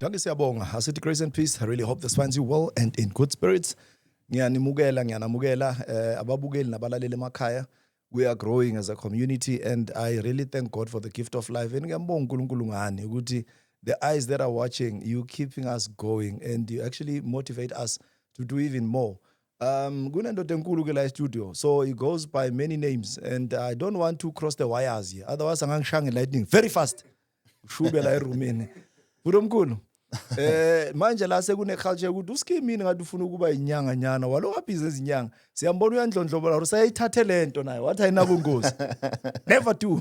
Dankie, siyabonga. Asithi grace and peace. I really hope this finds you well and in good spirits. Ngiyanimukela, ngiyanamukela ababukeli nabalaleli emakhaya. We are growing as a community and I really thank God for the gift of life. And ngiyambonga uNkulunkulu ngani ukuthi the eyes that are watching, you keeping us going and you actually motivate us to do even more. Kunendoda enkulu ke la studio. So he goes by many names and I don't want to cross the wires here. Otherwise angangishaya lightning very fast. Shube la erumini. Bhuti omkhulu. Manje la sekune culture ukuthi uskimini ngathi ufuna ukuba inyanga nyana walo wabhiza ezinyanga. Siyambona uyandlondlobala or sayithathe lento naye wathi ayinabungozi. Never do.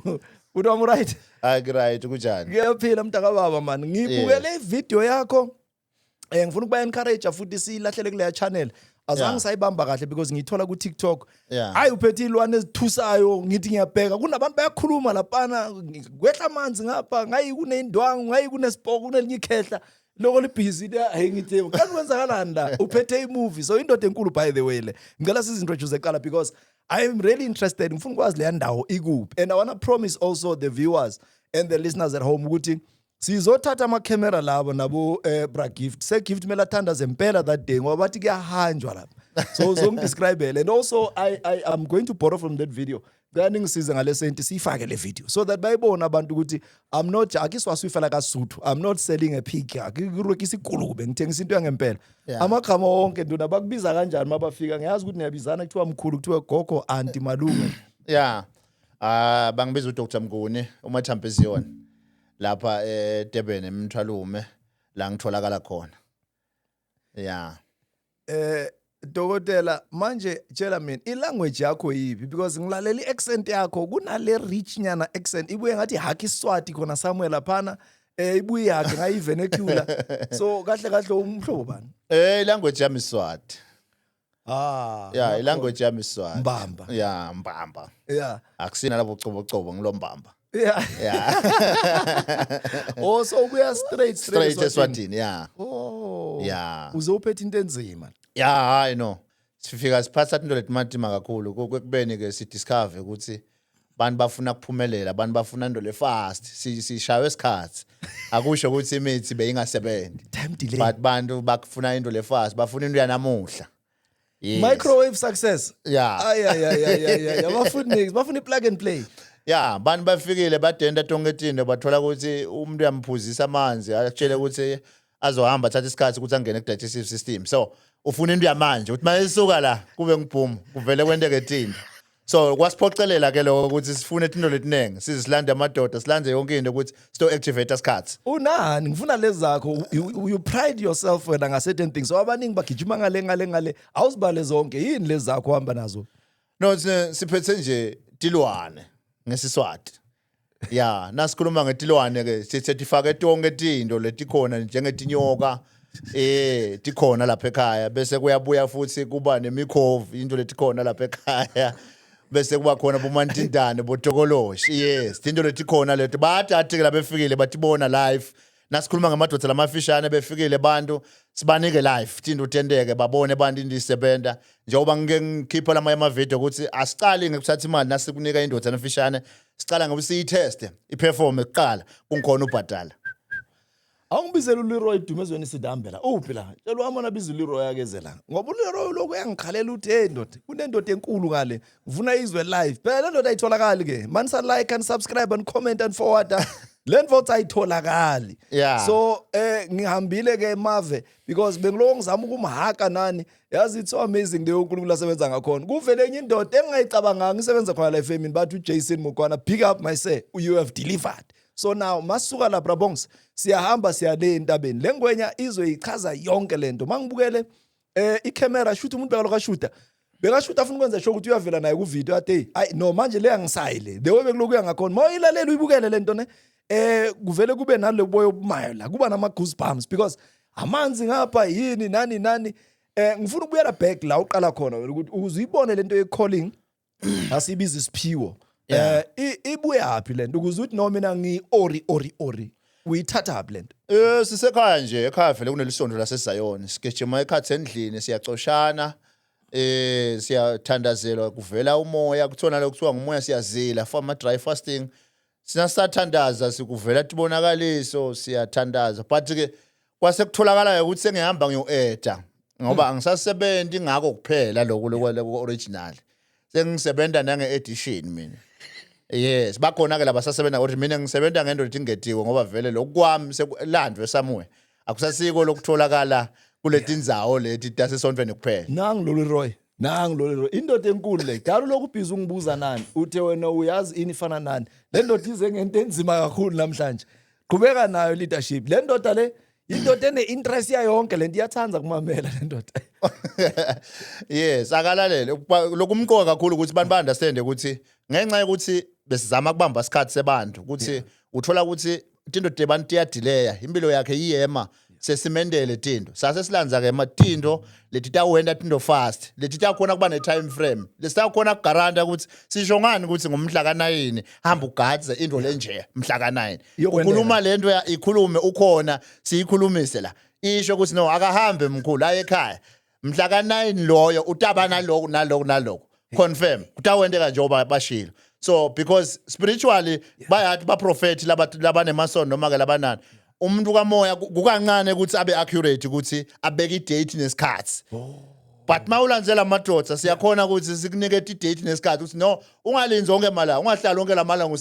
Bhuti wami, right? Hayi, right, kunjani? Ngiyaphila, mntaka baba man. Ngibukele ivideo yakho. Ngifuna ukuba encourage futhi silahlele kuleya channel. Azange sayibamba kahle because ngiyithola ku TikTok. Hayi, uphethe ilwane ezithusayo, ngithi ngiyabheka kunabantu bayakhuluma laphana, kwehla amanzi ngapha, ngayi kuneyindwangu, ngayi kunesipoko, kunelinye ikhehla loko libhizi la. Hey, ngithi kanti kwenzakalani la? Uphethe imovie, so indoda enkulu, by the way le. Ngicela sizintroduce eqala because I am really interested, ngifuna ukwazi leya ndawo ikuphi, and I want to promise also the viewers and the listeners at home ukuthi sizothatha ama-camera labo nabo bra Gift se Gift kumele athandaze impela that day ngoba bathi kuyahanjwa lapha, so uzongidescribele. And also I am going to borrow from that video. Ngicela ningisize ngale senti siyifake le video so that bayibone abantu ukuthi I'm not akiswaswifela kaSuthu, I'm not selling a pig, akirwekisa igulube, ngithengisa into yangempela. Amagama wonke, nduna, bakubiza kanjani mabafika? Ngiyazi ukuthi niyabizana, kuthiwa mkhulu, kuthiwa gogo, aunty, malume. Yeah. Ah, bangibiza uDr Mnguni uMathampezion. Lapha eDurban, eMthwalume, la ngitholakala khona. Yeah. Dokotela, manje tshela mina, ilanguage yakho yipi? Because ngilalela iaccent yakho, kunale rich nyana accent, ibuye ngathi haki Swati khona somewhere laphana, ibuye yakhe ngayi vernacular. So kahle kahle umhlobo bani? Language yami iSwati. Ah. Yeah, ilanguage yami iSwati. Mbamba. Yeah, mbamba. Akusina lapho cobo cobo ngilombamba. Yeah. Oh, so ubuya straight straight eSwatini, yeah. Oh. Yeah. Uze uphethe into enzima. Yeah, hayi no. Sifika siphatha into letimatima kakhulu kwekubeni ke sidiscover ukuthi bantu bafuna kuphumelela, abantu bafuna into le fast, sishaywe isikhathi. Akusho ukuthi imithi beyingasebenzi. Time delay. But bantu bakufuna into le fast, bafuna into yanamuhla. Yes. Microwave success. Yeah. Ay ay ay ay ay ay. Abafuni niks, bafuna plug and play. Yeah, bantu bafikile badenta tonke tinto, bathola ukuthi umuntu uyamphuzisa amanzi, atshele ukuthi azohamba athathe isikhathi ukuthi angene ku-digestive system. So ufuna into yamanje ukuthi mayisuka la kube ngibhum kuvele kwenteke tinto. So kwasiphocelela ke lokho ukuthi sifune tinto letinengi, size silande amadoda, silande yonke into ukuthi sito activate isikhathi. Unani, ngifuna lezi zakho. You pride yourself wena nga certain things, so abaningi bagijima ngale ngale ngale, awuzibale zonke. Yini lezi zakho uhamba nazo? No, siphethe nje tilwane ngesiSwati. Ya, nasikhuluma ngetilwane ke sithe tifake tonke tinto letikhona njengetinyoka, tikhona lapha ekhaya, bese kuyabuya futhi kuba nemikhovu, into letikhona lapha ekhaya, bese kuba khona bomantindane, botokoloshi. Yes, tinto letikhona leto bathi athi ke labefikile batibona live. Nasikhuluma ngamadoda lamafishane, befikile bantu sibanike live tinto tenteke, babone abantu into isebenta, njengoba ngike ngikhipha lamanye amavidiyo ukuthi asicali ngekuthatha imali nasikunika indoda emfishane, sicala ngokuthi siyitheste iperform kuqala kungikhona ubhadala. Awungibizela uLeroy Dumezweni, sidambela uphi la? Tshela wami abiza uLeroy akeze la, ngoba uLeroy lokhu uyangikhalela uthi, "Hey ndoda, kunendoda enkulu ngale, ngifuna izwe live." Phela le ndoda ayitholakali ke manisa like and subscribe and comment and forward, le ndoda ayitholakali. So ngihambile ke mave because bengiloko ngizama ukumhaka nani. Yazi, it's so amazing leyo uNkulunkulu asebenza ngakhona. Kuvele enye indoda engingayicabanganga isebenza khona la efemini, bathi uJason Mokwana. Big up my sir, you have delivered. So now masuka la, brabongs, siyahamba siya le entabeni. Le ngwenya izoyichaza yonke lento. Mangibukele icamera shoot, umuntu bekaloku ashuta, bekashuta afuna ukwenza sure ukuthi uyavela naye ku video, athi, "Hayi no, manje le angisayi le." The way bekuloku ngakhona, mawuyilalela uyibukele lento ne, kuvele kube nale boya obumayo la, kuba nama goosebumps because amanzi ngapha, yini nani nani. Ngifuna ukubuyela back la uqala khona wena ukuthi ukuze uyibone lento ye calling, asibiza isiphiwo. Ibuyaphi lento ukuze uthi no, mina ngi ori ori ori? Uyithatha phi lento? Sisekhaya nje, ekhaya vele kunelisonto laseZayoni. Sigijima ekhathi endlini, siyacoshana, siyathandazelwa, kuvela umoya, kuthona lokuthiwa ngumoya, siyazila for ama dry fasting. Sina sathandaza, sikuvela tibonakaliso, siyathandaza. But ke Kwase kutholakala ukuthi sengihamba ngiyo-eda ngoba angisasebenzi ngako kuphela lokhu lokhu original, sengisebenza nange-edition mina. Yes, bakhona ke labasasebenza kodwa mina ngisebenza ngento lethi ngetiwe, ngoba vele lokhu kwami sekulandwe somewhere, akusasiko lokutholakala kuletindzawo leti tasesontweni kuphela. Nangu lo Leroy, nangu lo Leroy, indoda enkulu le. Dala lokhu ubhizi ungibuza nani, uthe wena uyazi ini ifana nani. Le ndoda ize ngento enzima kakhulu namhlanje. Qhubeka nayo leadership. Le ndoda le indoda ene-interest yayo yonke lento, iyathanda kumamela le ndoda. Yes, akalalele. Lokumqoka kakhulu ukuthi abantu ba-understand ukuthi ngenxa yokuthi besizama kubamba isikhathi sebantu, ukuthi uthola ukuthi tinto tebantu tiyadileya, impilo yakhe iyema, sesimendele tinto sase silandza-ke matinto leti tawenta tinto fast, leti takhona kuba ne-time frame, lesitakhona kugaranta ukuthi sisho ngani ukuthi ngumhla ka-9 hamba ugadze into lenje mhla ka-9. Iyokwenteka. Ukhuluma lento ikhulume ukhona, siyikhulumise la, isho ukuthi no, akahambe mkhulu aye ekhaya mhla ka-9 loyo, utaba naloku naloku naloku, confirm kutawenteka njengoba bashilo. So because spiritually bayathi baprofethi labanemasono noma ke labanani umuntu kamoya, kukancane ukuthi abe accurate ukuthi abeke idate nesikhathi, but mawulandzela amadoda siyakhona ukuthi sikunike idate nesikhathi, ukuthi no, ungalinzi onke malanga, ungahlali onke lamalanga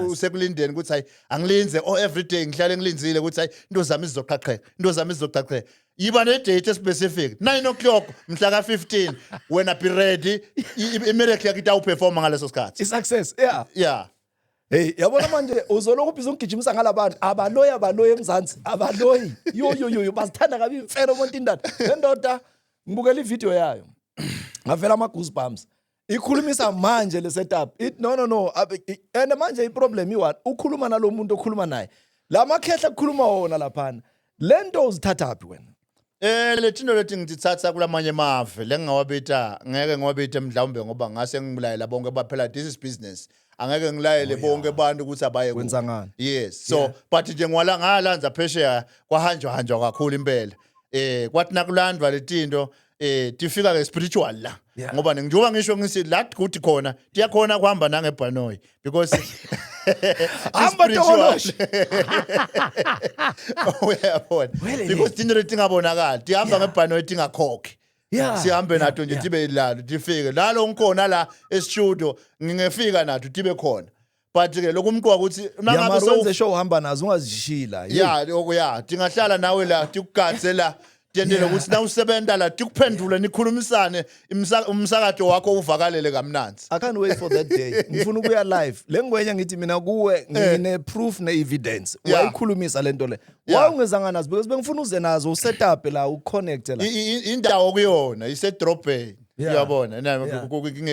usekulindeni ukuthi hayi, angilinze, oh, every day ngihlale ngilinzile ukuthi hayi, into zami zizoqhaqheka, into zami zizoqhaqheka. Yiba ne-date specific, 9 o'clock mhla ka-15, wena be ready, imiracle yakho itawuperforma ngaleso sikhathi. I-success, yeah. Yeah. Hey, yabona manje uzolokhu ubhizi ungigijimisa ngalabantu abaloyi, abaloyi eMzansi, abaloyi. Yo yo yo yo, bazithanda kabi imfelo umuntu indaba. Le ndoda ngibukela ivideo yayo. Ngavela ama goosebumps. Ikhulumisa manje le setup. It no no no, and manje iproblem i-one, ukhuluma nalomuntu okhuluma naye. La makhehla kukhuluma wona laphana. Lento uzithathaphi wena? Letinto leti ngitithatha kulamanye emave lengingawabita, ngeke ngiwabite mhlawumbe ngoba ngase ngilayela bonke baphela, this is business, angeke ngilayele bonke abantu ukuthi abaye kuphi. Kwenza ngani? Yes, so but nje ngiwala ngalanza phesheya, kwahanjwa hanjwa kakhulu impela, kwathi nakulandwa letinto tifika ke spiritual la, ngoba njengoba ngisho ngithi la good khona tiyakhona kuhamba nangebhanoyi because Hamba spiritual. Tokoloshi. Uyabona, Wele. because tinto letingabonakali tihamba ngebhanoyi, tingakhokhi, sihambe nato nje, tibe lalo, tifike lalo ngikhona la e-studio, ngingefika nato tibe khona, but ke lokumqoka ukuthi Yamara nangabe wenze show uhamba nazo, ungazishila. Ya, ya, tingahlala nawe la, tikugadze la, tiyentele ukuthi na usebenta la tikuphendule, nikhulumisane, umsakato wakho uvakalele kamnandzi. I can't wait for that day. Ngifuna ukuya live. Le ngwenya ngithi mina kuwe ngine proof ne evidence. Wayikhulumisa lento le. Why ungezanga nazo? Because bengifuna uze nazo, uset up la, uconnect la. Indawo kuyona isedrobheni. Uyabona,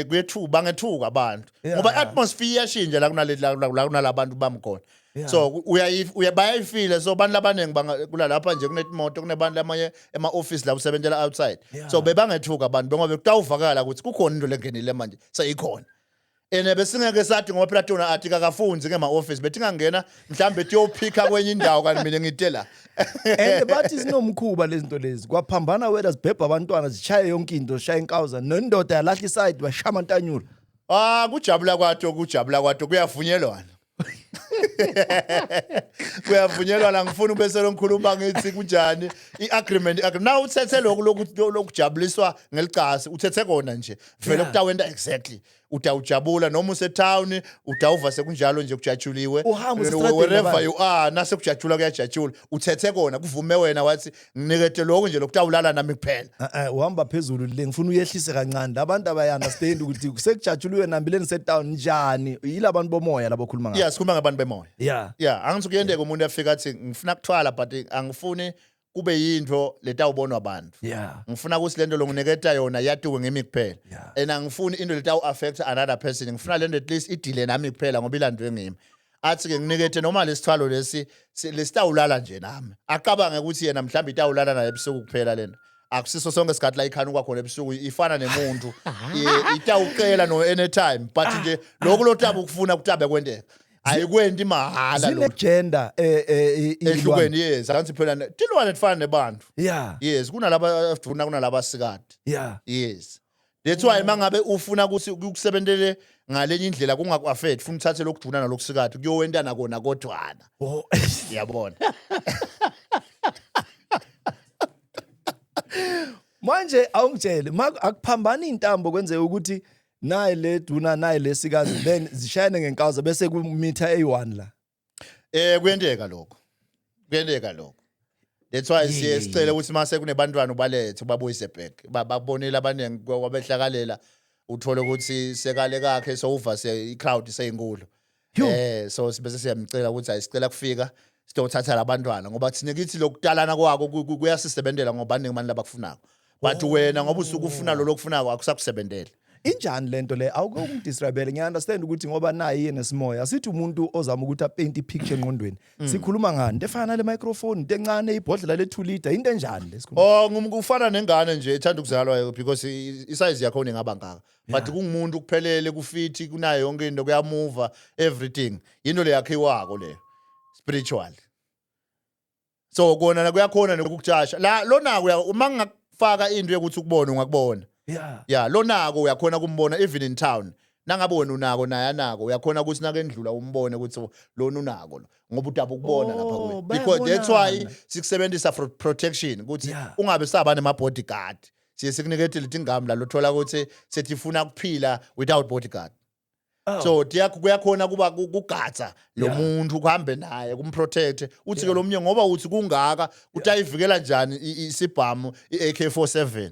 kuyethuka, bangethuka abantu ngoba i-atmosphere iyashintsha la kunale la kunalabantu bami khona. So bayayifila, so abantu labaningi kulalapha nje kunetimoto, kunebantu lamanye ema-office la usebentela outside, so bebangethuka abantu bengoba kutawuvakala ukuthi kukhona into lengenile manje seyikhona, and besingeke sathi ngoba phela tona athi kakafunzi ngema-office, betingangena mhlawumbe tiyophikha kwenye indawo, kanti mina ngite la. And bathi sinomkhuba lezi zinto lezi. Kwaphambana wena, zibhebha abantwana, zishaye yonke into, zishaye inkawuza. Nendoda yalahla iside, bashaya amantanyula. Ah, kujabula kwato, kujabula kwato, kuyavunyelwana. Kuyavunyelwana, ngifuna ubese longikhuluma ngithi kunjani i-agreement, i-agreement. Now uthethe lokhu lokujabuliswa ngelicasi, uthethe kona nje. Vele kutawenta exactly. Utawujabula noma usetown, utawuva sekunjalo nje kujatshuliwe. Uhamba usestradeni Wherever nabantu. you are, nase kujatshula kuyajatshula. Uthethe kona, kuvume wena wathi nginikete lokhu nje lokutawulala nami kuphela. Eh, uhamba phezulu le, ngifuna uyehlise kancane. Labantu abayi-understand ukuthi sekujatshuliwe nambileni setown njani. Yilabantu bomoya labo okhuluma ngabo. Yeah, sikhuluma ngabantu bemoya. Yeah, angithi kuyendeka umuntu afika athi ngifuna kuthwala, but angifuni kube yinto letawubonwa abantu. Ngifuna ukuthi lento longiniketa yona yatiwe ngimi kuphela. And angifuni into letawu affect another person. Ngifuna lento at least idile nami kuphela ngoba ilandwe ngimi. Athi ke nginikete noma lesithwalo lesi lesitawulala nje nami. Acabange ukuthi yena mhlawumbe itawulala naye ebusuku kuphela lento. Akusiso sonke isikhathi la ikhanuka khona ebusuku, ifana nemuntu. Itawucela no anytime, but nje lokhu lotabe ukufuna kutabe kwenteka. Ayikwenti mahhala lokhu. Zine-gender iy'lwane. Ehlukene, yes, angithi phela tilwane tifana nebantu. Yes, kunalaba abaduna, kunalaba asikade. Yes, that's why mangabe ufuna ukuthi kusebentele ngalenye indlela kungaku-affect, funa uthathe lokuduna nalokusikade kuyowentana kona kodwana. Yabona. Manje awungitshele, akuphambani intambo, kwenzeka ukuthi nayi le duna, nayi lesikazi, then zishayane ngenkaza bese kumitha eyi-1 la? Kuyenteka lokho, kuyenteka lokho. That's why siye sicele ukuthi mase kunebantwana ubalethe, ubabuyise back. Babonile abaningi kwabehlakalela, uthole ukuthi sekale kakhe sowuva se i-crowd seyinkulu. So bese siyamcela ukuthi ayisicela kufika sitothatha labantwana, ngoba thina kithi lokutalana kwako kuyasisebentela, ngoba baningi mani labakufunako, but wena ngoba usuke ufuna lo lokufunako, akusakusebentela. Injani lento le? Awuke ungidescribele. Ngiya-understand ukuthi ngoba naye yena simoya, sithi umuntu ozama ukuthi apaint i-picture engqondweni, sikhuluma ngani? Into efana nale microphone, into encane, ibhodlela le-2 liter, into enjani le sikhuluma? Oh, kufana nengane nje ethanda ukuzalwa, because isize yakhona ingaba ngaka, but kungumuntu kuphelele, kufithi, kunayo yonke into, kuyamuva everything. Into le yakhiwako le spiritual, so kona kuyakhona nokukujasha la lonako uma ngingakufaka into yokuthi ukubone, ungakubona. Yeah, lonako uyakhona kumbona even in town. Nangabe wena unako, naye anako, uyakhona ukuthi nakendlula umbone ukuthi lona unako lo, ngoba udaba ukubona lapha Oh, kuwe, because that's why bayabonana. sikusebenzisa for protection, ukuthi ungabe saba nema bodyguard. Siye sikuniketele tingami la lothola ukuthi sethifuna ukuphila without bodyguard. So kuyakhona kuba kugatsa lo muntu, kuhambe naye, kumprotect. Uthi ke lo mnye, ngoba uthi kungaka, uthi ayivikela njani isibhamu i-AK47?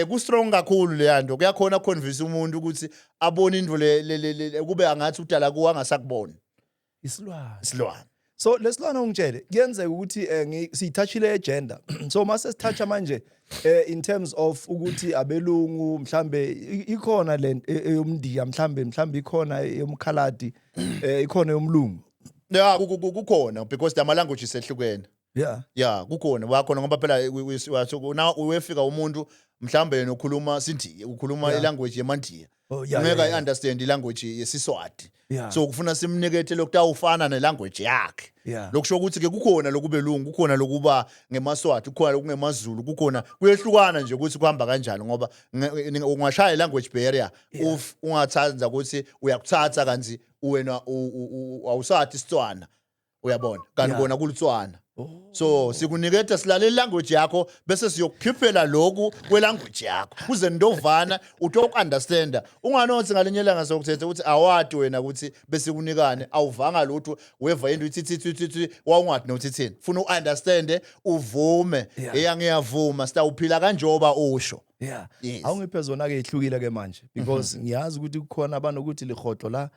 Ku strong kakhulu le nto. Kuyakhona convince umuntu ukuthi abone into le kube angathi udala kuwa angasakuboni. Isilwane. Isilwane. So lesilwane, ungitshele, kuyenzeka ukuthi siyitouchile agenda, so mase sitoucha manje in terms of ukuthi abelungu mhlambe ikhona le eyomndiya, mhlambe ikhona eyomkhaladi, ikhona yomlungu? Yeah, kukhona, because ama languages ehlukene. Yeah, kukhona, wakhona, ngoba phela na uyefika umuntu mhlambe yena ukhuluma sindiya, ukhuluma ilanguage yemandiya, ngeke i-understand ilanguage yesiSwati. So kufuna simnikete lokutawufana nelanguage yakhe. Lokusho ukuthi ke kukhona lokubelungu, kukhona lokuba ngemaSwati, kukhona lokungemaZulu, kukhona, kuyehlukana nje ukuthi kuhamba kanjani, ngoba ungashaya ilanguage barrier if ungathanza ukuthi uyakuthatha kanti wena awusathi isitswana, uyabona, kanti kona kulutswana. So sikuniketa, silalela ilanguage yakho, bese siyokukhiphela lokhu kwelanguage yakho kuze ndovana utoku-understanda. Unganothi ngalinye ilanga sokuthethe ukuthi awadi wena ukuthi bese kunikane, awuvanga lutho, weva into ithi thi thi thi, wawungathi nokuthi thini. Funa u-understande, uvume. Eya, ngiyavuma, sitawuphila kanjoba usho. Yes. Awungiphe zona ke, ihlukile ke manje, because ngiyazi ukuthi kukhona abanokuthi lihodlo la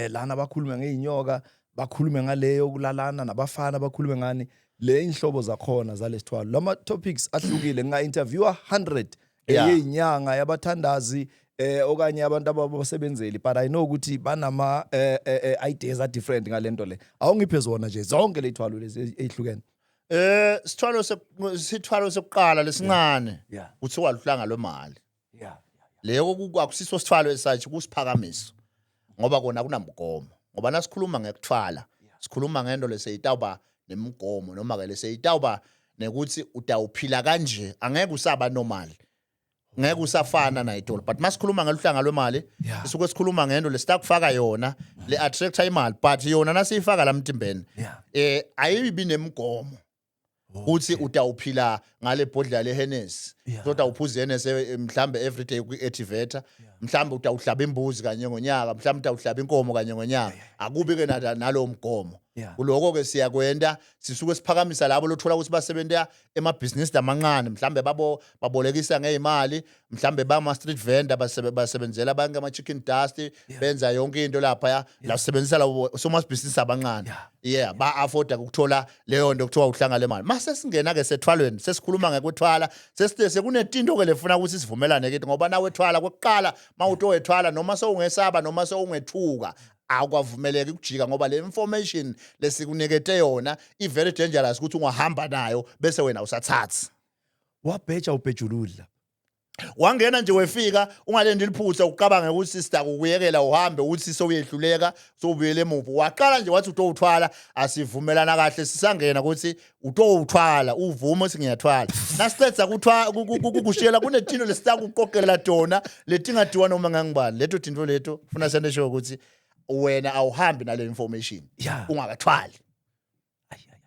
lana bakhulume ngeinyoka, bakhulume ngaleyo kulalana nabafana, bakhulume ngani le, inhlobo zakhona zalesithwalo. Lama topics ahlukile, nginga interviewa 100 yeyinyanga, yabathandazi, okanye abantu ababasebenzeli, but I know ukuthi banama ideas a different ngalento le. Awungiphe zona nje zonke lethwalo lezi ezihlukene. Sithwalo sokuqala lesincane kuthiwa luhlanga lwemali. Leyo akusiso sithwalo esathi kusiphakamiso, ngoba kona kunamgomo, ngoba nasikhuluma ngekuthwala sikhuluma ngento leseyitawuba nemigomo, noma ke leseyitawuba nekuthi utawuphila kanje, angeke usaba normal, ngeke usafana nayitolo. But masikhuluma ngeluhlanga lwemali, sisuke sikhuluma ngento lesitakufaka yona le attracta imali, but yona nasiyifaka la mtimbeni ayibi nemigomo uthi utawuphila ngale bhodlela leHennessy, kodwa uphuza iHennessy mhlambe every day kwi-activator, mhlambe utawuhlaba imbuzi kanye ngonyaka, mhlambe utawuhlaba inkomo kanye ngonyaka. Akubi ke nalowo mgomo. Kuloko ke siyakwenda, sisuke siphakamisa labo lothola ukuthi basebenta emabhizinisi lamancane, mhlambe babo babolekisa ngeyimali, mhlambe bama street vendor, basebenzela abantu ama chicken dust, benza yonke into lapha la, sisebenzisa labo somabhizinisi abancane. Yeah, ba afforda ukuthola leyo nto kuthiwa uhlanga lemali. Mase singena ke sethwalweni, sesikhuluma ngekuthwala, sesite sekunetinto ke lefuna ukuthi sivumelane kithi, ngoba nawe thwala kokuqala, mawuthi owethwala, noma sowungesaba noma sowungethuka, akwavumeleki ukujika, ngoba le information lesikunikete yona i very dangerous ukuthi ungahamba nayo bese wena usathatha. Wabheja ubhejuludla. Wangena nje, wefika ungalendi liphutha, ucabange ukuthi sitakukuyekela uhambe, uthi sowuyehluleka, sowubuyele emuva. Waqala nje wathi utowuthwala, asivumelana kahle sisangena ukuthi utowuthwala, uvume ukuthi ngiyathwala. Nasicedza kukushiyela kunetino lesitakuqoqela tona letingadiwa noma ngangibani, leto tinto leto funa sente sure ukuthi wena awuhambi nale information ungakathwali. Ay, ay, ay,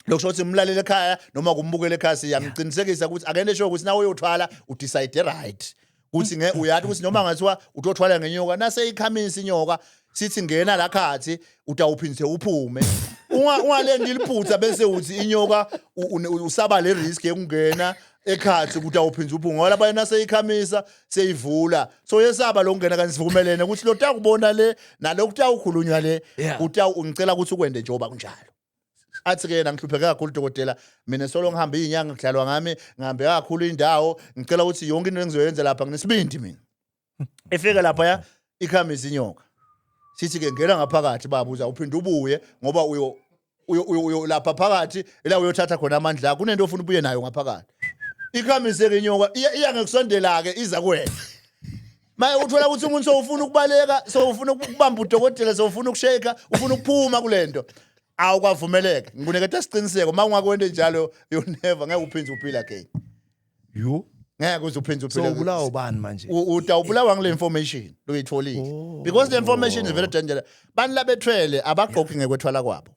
ay. Lokusho ukuthi umlaleli ekhaya noma kumbukele ekhaya, siyamqinisekisa ukuthi akente sure ukuthi nawe uyothwala udecide right, kuthi nge uyathi ukuthi noma ngathiwa utothwala ngenyoka, nase ikhamisa inyoka, sithi ngena la khathi, utawuphindise uphume. Ungalendi liphutha bese uthi inyoka usaba le risk yokungena ekhathi ukuthi awuphindze uphume, ngoba labanye naseyikhamisa seyivula, so yesaba lokungena. Kanti sivumelene ukuthi lo takubona le nalokhu tawukhulunywa le, ngicela ukuthi ukwende njengoba kunjalo. Athi ke yena, "Ngihlupheke kakhulu, dokotela, mina solo ngihambe iy'nyanga, kudlalwa ngami, ngihambe kakhulu indawo. Ngicela ukuthi yonke into engizoyenza lapha nginesibindi mina." Efika laphaya, ikhamisa inyoka. Sithi ke, "Ngena ngaphakathi, baba, uzawuphinda ubuye, ngoba uyo lapha phakathi ila uyothatha khona amandla akho, kunento ofuna ubuye nayo ngaphakathi." Ikhamise ke inyoka, iya ngekusondela ke, iza kuwena. Maye uthola ukuthi umuntu sowufuna ukubaleka, sowufuna ukubamba udokotela, sowufuna ukushake, ufuna ukuphuma kulento. Awukwavumeleka. Ngikuniketa isiqiniseko, uma ungakwente njalo, you never, ngeke uphinde uphile again. Yo. Ngeke uze uphinde So uphile. Ubulawa ubani manje? Utawubulawa ngile information loyitholile, because the information is very dangerous. Bantu labethwele abagqoki ngekwethwala kwabo.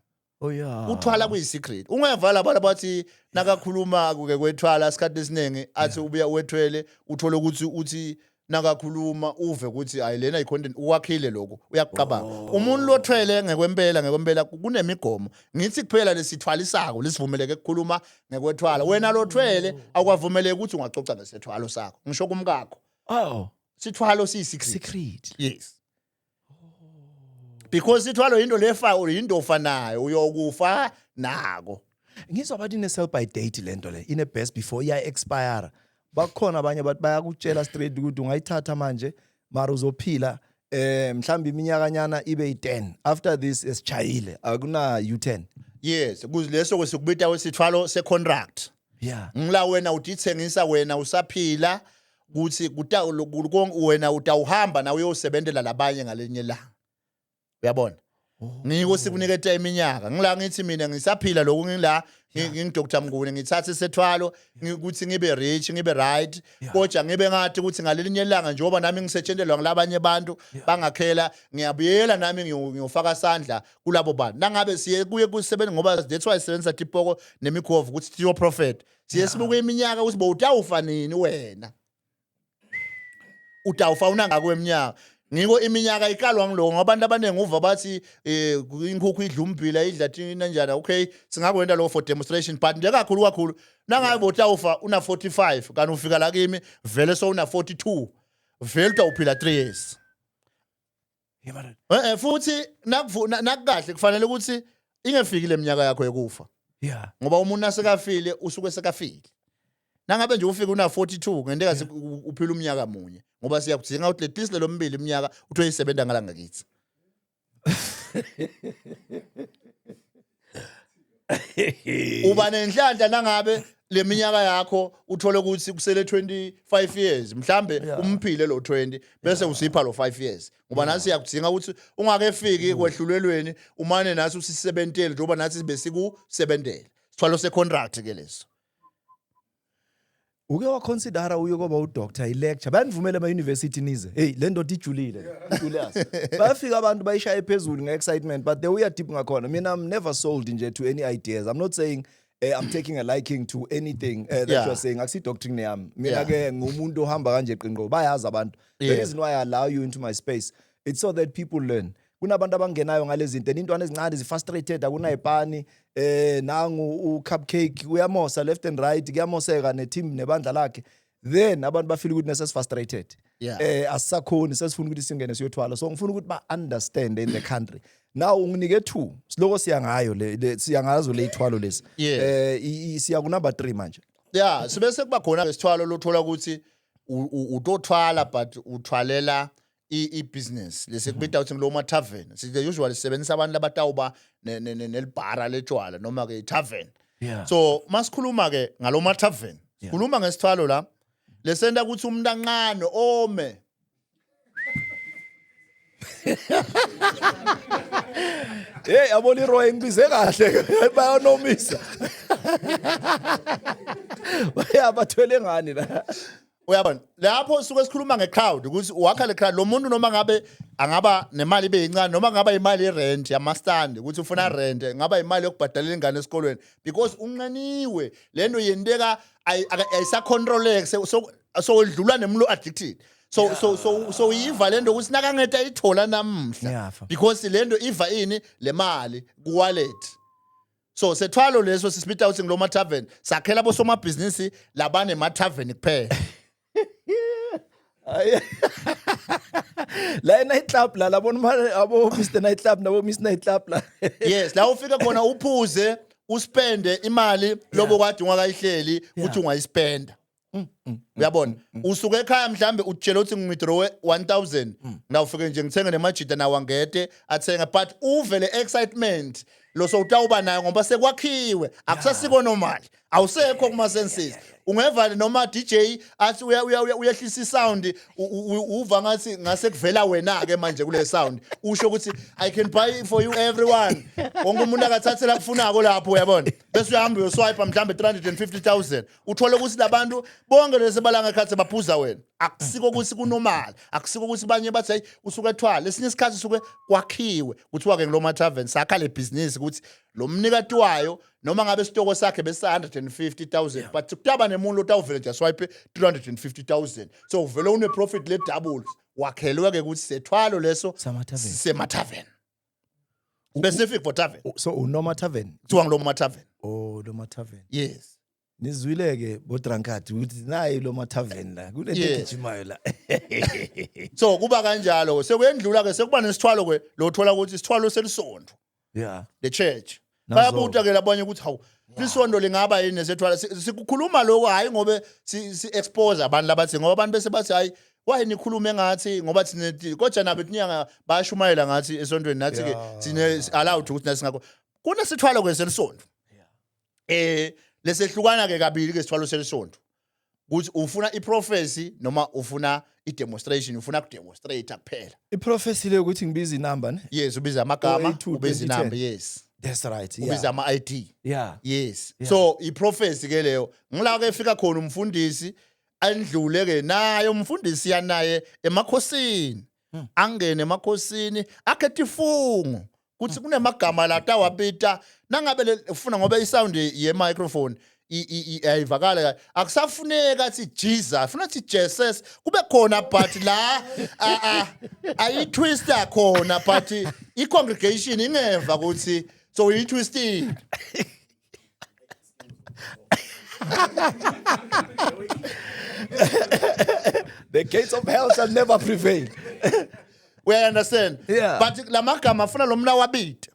Uthwala kuyi-secret. Ungeva laba bathi nakakhuluma kuke kwethwala, isikhathi esiningi athi ubuya wethwele, uthole ukuthi uthi nakakhuluma uve ukuthi hayi, lena i-content, uwakhile lokhu, uyakuqabanga. Umuntu lothwele ngekwempela, ngekwempela kunemigomo, ngithi kuphela lesithwalisako lesivumeleke ukukhuluma ngekwethwala. Wena lothwele awukwavumeleki ukuthi ungacoca ngesethwalo sakho, ngisho kumkakho. Sithwalo siyi-secret. Secret. Yes, because ithwalo into lefa, into ofanayo uyokufa nako. Ngizwa bathi ine-sell by date lento le, ine-best before, iya-expire. Bakhona abanye bathi bayakutshela straight ukuthi ungayithatha manje, mara uzophila mhlawumbe iminyakanyana ibe yi-10, after this esijayile, akuna U10. Yes, kuleso kwesikubita kwesithwalo se-contract. Ngila wena utithengisa wena usaphila, kuthi wena utawuhamba nawe uyosebenzela labanye ngalenye ilanga, uyabona? Ngiko sikuniketa iminyaka. Ngila ngithi mina ngisaphila lokhu, ngila ngingu-Dr Mnguni, ngithathe isethwalo ukuthi ngibe rich, ngibe right, kodwa ngibe ngathi ukuthi ngalelinye ilanga, njengoba nami ngisetshentelwa ngilabanye abantu bangakhela, ngiyabuyela nami ngiyofaka sandla kulabo bantu nangabe siye kuye kusebenza, ngoba that's why sisebenzisa tipoko nemikhovu ukuthi tiyo prophet. Siye sibuke iminyaka ukuthi bowutawufa nini wena, utawufa unangako eminyaka. Ngiko iminyaka ikalwa ngiloko, ngoba abantu abaningi uva bathi inkukhu idla ummbila, idla thina njani. Okay, singakwenta lokho for demonstration, but nje kakhulu kakhulu nangabe botawufa una 45, kanti ufika la kimi vele so una 42, vele utawuphila 3 years. Yeah, mara Futhi nakukahle kufanele ukuthi ingefiki le minyaka yakho yokufa, ngoba umuntu nasekafile usuke sekafile. Nangabe nje ufike una 42, ngenteka uphila umnyaka munye, ngoba siyakudzinga ukuthi at least lelo mibili iminyaka uthi uyisebenza ngala ngakithi. Uba nenhlanhla nangabe le minyaka yakho uthole ukuthi kusele 25 years mhlambe, umphile lo 20 bese usipha lo 5 years, ngoba nathi siyakudzinga ukuthi ungakefiki kwehlulelweni umane nathi usisebentele njengoba nathi besikusebentela. Sithwalo se-contract ke leso. Uke waconsidera uyokuba udoctor, i-lecture? Bayanivumela ema-university nize? Hey, le ndoda ijulile, Julius. Bayafika abantu bayishaye phezulu nge-excitement, but the uya deep ngakhona. Mina, I'm never sold nje to any ideas. I'm not saying I'm taking a liking to anything that you are saying. Akusi doctrine yami mina. Ke ngumuntu ohamba kanje qinqo, bayazi abantu. The reason why I allow you into my space, it's so that people learn. Kunabantu abangenayo ngalezi zinto, intwana ezincane zi-frustrated, akunayipani, nangu u-cupcake uyamosa left and right, kuyamoseka ne-team nebandla lakhe. Then abantu bafeel ukuthi nesesi-frustrated, asisakhoni, sesifuna ukuthi singene siyothwala. So ngifuna ukuthi ba-understand in the country now. Unginike two, siloko siya ngayo siya ngazo le ithwalo lezi. Siya ku number 3 manje. Yeah, sibese kuba khona isithwalo lothola ukuthi utothwala, but uthwalela i-business lesekubita ukuthi ngilo ma-tavern. Sike usually sisebenzisa abantu abatawuba nelibhara letshwala noma ke i-tavern. So masikhuluma ke ngalo ma-tavern, sikhuluma ngesithwalo la lesenta ukuthi umuntu anqane ome. Hey, yabo, Leroy, ngibize kahle, bayanomisa. Baya bathwele ngani la? Uyabona lapho suke sikhuluma ngecrowd ukuthi wakha le crowd, lo muntu noma ngabe angaba nemali ibe yincane, noma ngaba imali yerent yamastand ukuthi ufuna rent, ngaba imali yokubhadalela ingane esikolweni because unqaniwe lento yenteka ayisacontroleke, so idlula nemlo addicted, so iva lento ukuthi nakangeta ayithola namhla Ngiyafa. because lento iva ini le mali ku wallet. So sethwalo leso sisibita ukuthi ngiloma tavern, sakhela bosomabhizinisi labane tavern kuphela. Hayi. La e-night club la, labona abo Mr Night Club nabo Miss Night Club la. Yes, la ufika khona uphuze, uspende imali lobo kade ungakayihleli ukuthi ungayispenda. Uyabona, usuke ekhaya mhlambe utshela ukuthi ngiwithdrawe 1000, na ufike nje ngithenge nemajita nawo angete athenga, but uve le excitement lo sowutawuba nayo ngoba sekwakhiwe, akusasiko normal, awusekho kuma senses. Ungeva noma DJ athi uyehlisa isound, uva ngathi ngase kuvela wena ke manje kule sound, usho ukuthi "I can buy for you everyone", wonke umuntu akathathela kufunako lapho, uyabona. Bese uyahamba uyoswipe mhlambe 350,000, uthole ukuthi labantu bonke lesebalanga ekhathi baphuza wena. Akusiko ukuthi kunormal, akusiko ukuthi banye bathi hey, usuke ethwala. Lesinye isikhathi usuke kwakhiwe, kuthiwa ke ngiloma tavern sakha le business ukuthi lo mnikati wayo noma ngabe isitoko sakhe besa 150,000, but kutaba nemuntu otawuvele nje swipe 350,000, so uvele une profit le double. Wakhelwe ke ukuthi sethwalo leso. Sama-tavern. Sema tavern, specific for tavern. So unoma tavern. Kuthiwa ngiloma tavern. Oh, loma tavern. Yes. Nizwile ke bo drunkard ukuthi nayi loma tavern la kunento egijimayo la. So kuba kanjalo, sekuyendlula ke, sekuba nesithwalo ke lo thola ukuthi isithwalo selisonto, the church. Nazo. Bayabuta ke labanye ukuthi hawu, lisondo lingaba yini nesethwala? Sikukhuluma lokho hayi ngobe si expose abantu labathi, ngoba abantu bese bathi hayi, why nikhulume ngathi ngoba thina kodwa nabo inyanga bayashumayela ngathi esontweni, nathi ke sine allowed ukuthi nathi singakho kunesithwalo ke selisonto. Lesehlukana ke kabili ke sithwalo selisonto, ukuthi ufuna iprophecy noma ufuna i-demonstration, ufuna kudemonstrate kuphela. Iprophecy le ukuthi ngibiza inumber ne? Yes, ubiza amagama. 082, Ubiza inumber. 2010. Yes. That's right. Ubiza ama-ID. Yes. So iprophecy ke leyo, ngila ke fika khona umfundisi andlule ke naye umfundisi yanaye emakhosini, angene emakhosini akhethe ifungo kuthi kunemagama la tawabita nangabe ufuna, ngoba isound ye microphone ayivakala kahle. Akusafuneka athi Jesus, funa athi Jesus kube khona, but la ayitwista khona, but i congregation ingeva ukuthi so uyitwistile. The gates of hell shall never prevail. We understand? Yeah. But lamagama afuna lo mna wabita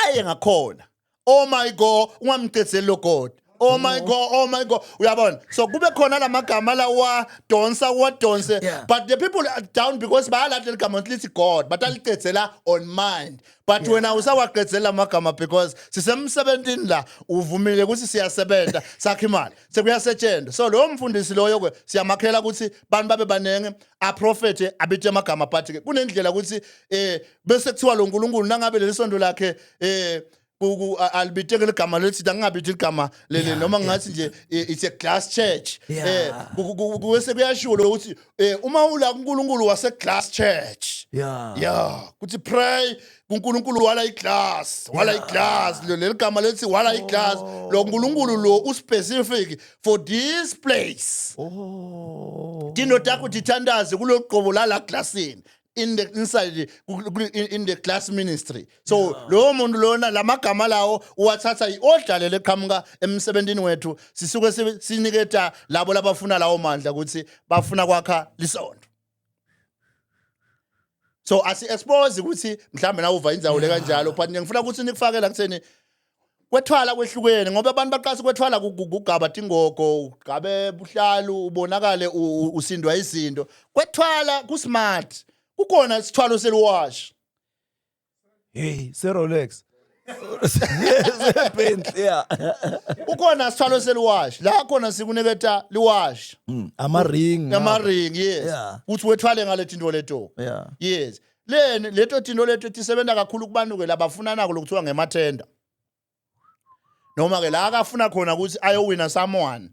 aye ngakhona, "Oh my God, ungamcedzeli lo God, oh my God, oh my God," uyabona. So kube khona lamagama la wadonsa wadonse, but the people are down because bayalathi ligama lithi God, but alicedzela on mind, but wena usawaqedzela amagama because sisemsebentini la, uvumile ukuthi siyasebenza, sakha imali, sekuyasetshenzwa. So loyo mfundisi loyo ke siyamakhela ukuthi bantu babe banenge aprofete abithe amagama, but ke kunendlela ukuthi bese kuthiwa lo nkulunkulu nangabe leli sonto lakhe alibiteke ligama lethi, angingabithi igama leli, noma ngingathi nje it's a glass church. Bese kuyashiwo ukuthi uma ula kuNkulunkulu wase glass church, yeah, kuthi pray kuNkulunkulu wala iglass, wala iglass lo, leli gama lethi wala iglass, lo nkulunkulu lo uspecific for this place. Tinto takho tithandaze kulolu qobo lala glassini in the inside in the glass ministry. So lowo muntu lona lamagama lawo uwathatha, i-order lele eqhamuka emsebentini wethu, sisuke siniketa labo labafuna lawo mandla ukuthi bafuna kwakha lisonto. So asi expose ukuthi mhlambe na uva indzawo le kanjalo, but ngifuna ukuthi nikufake la kutheni kwethwala kwehlukene, ngoba abantu baqase kwethwala kugaba tingogo, ugabe buhlalu, ubonakale usindwa izinto. Kwethwala kusmart, kukhona isithwalo seliwashi. Hey, se Rolex. Se Bentley, yeah. Kukhona isithwalo seliwashi la khona sikuniketa liwashi. Ama ring. Ama-ring, yes. Kuthi wethwale ngale tinto leto. Yes, leni leto tinto leto tisebenza kakhulu kubantu ke labafuna nako lokuthiwa ngemathenda, noma ke la akafuna khona ukuthi ayowina someone.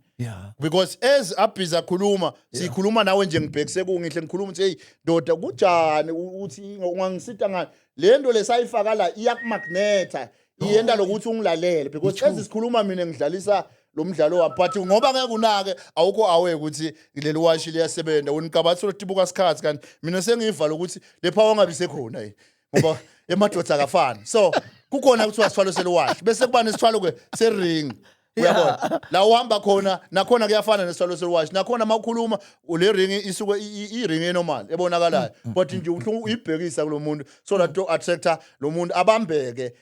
Because as abhizi akhuluma, sikhuluma nawe nje, ngibhekise kungihle, ngikhuluma ukuthi, "Hey ndoda, kujani uthi ungangisita ngani?" Le nto lesayifaka la iyakumagneta, iyenta lokuthi ungilalele, because as sikhuluma mina ngidlalisa lo mdlalo wami, but ngoba ngeke unake, awukho aware ukuthi leli washi liyasebenza. Wena uqabathi lotibuka isikhathi, kanti mina sengiyivala ukuthi le power ngabi sekhona yi, ngoba emadoda akafani. So kukhona kuthiwa sithwalo seliwashi, bese kuba nesithwalo ke sering, uyabona, la uhamba khona nakhona kuyafana nesithwalo seliwashi. Nakhona mawukhuluma le ring isuke i-ring enormal ebonakalayo, but nje uyibhekisa kulo muntu so that to attractor lo muntu abambeke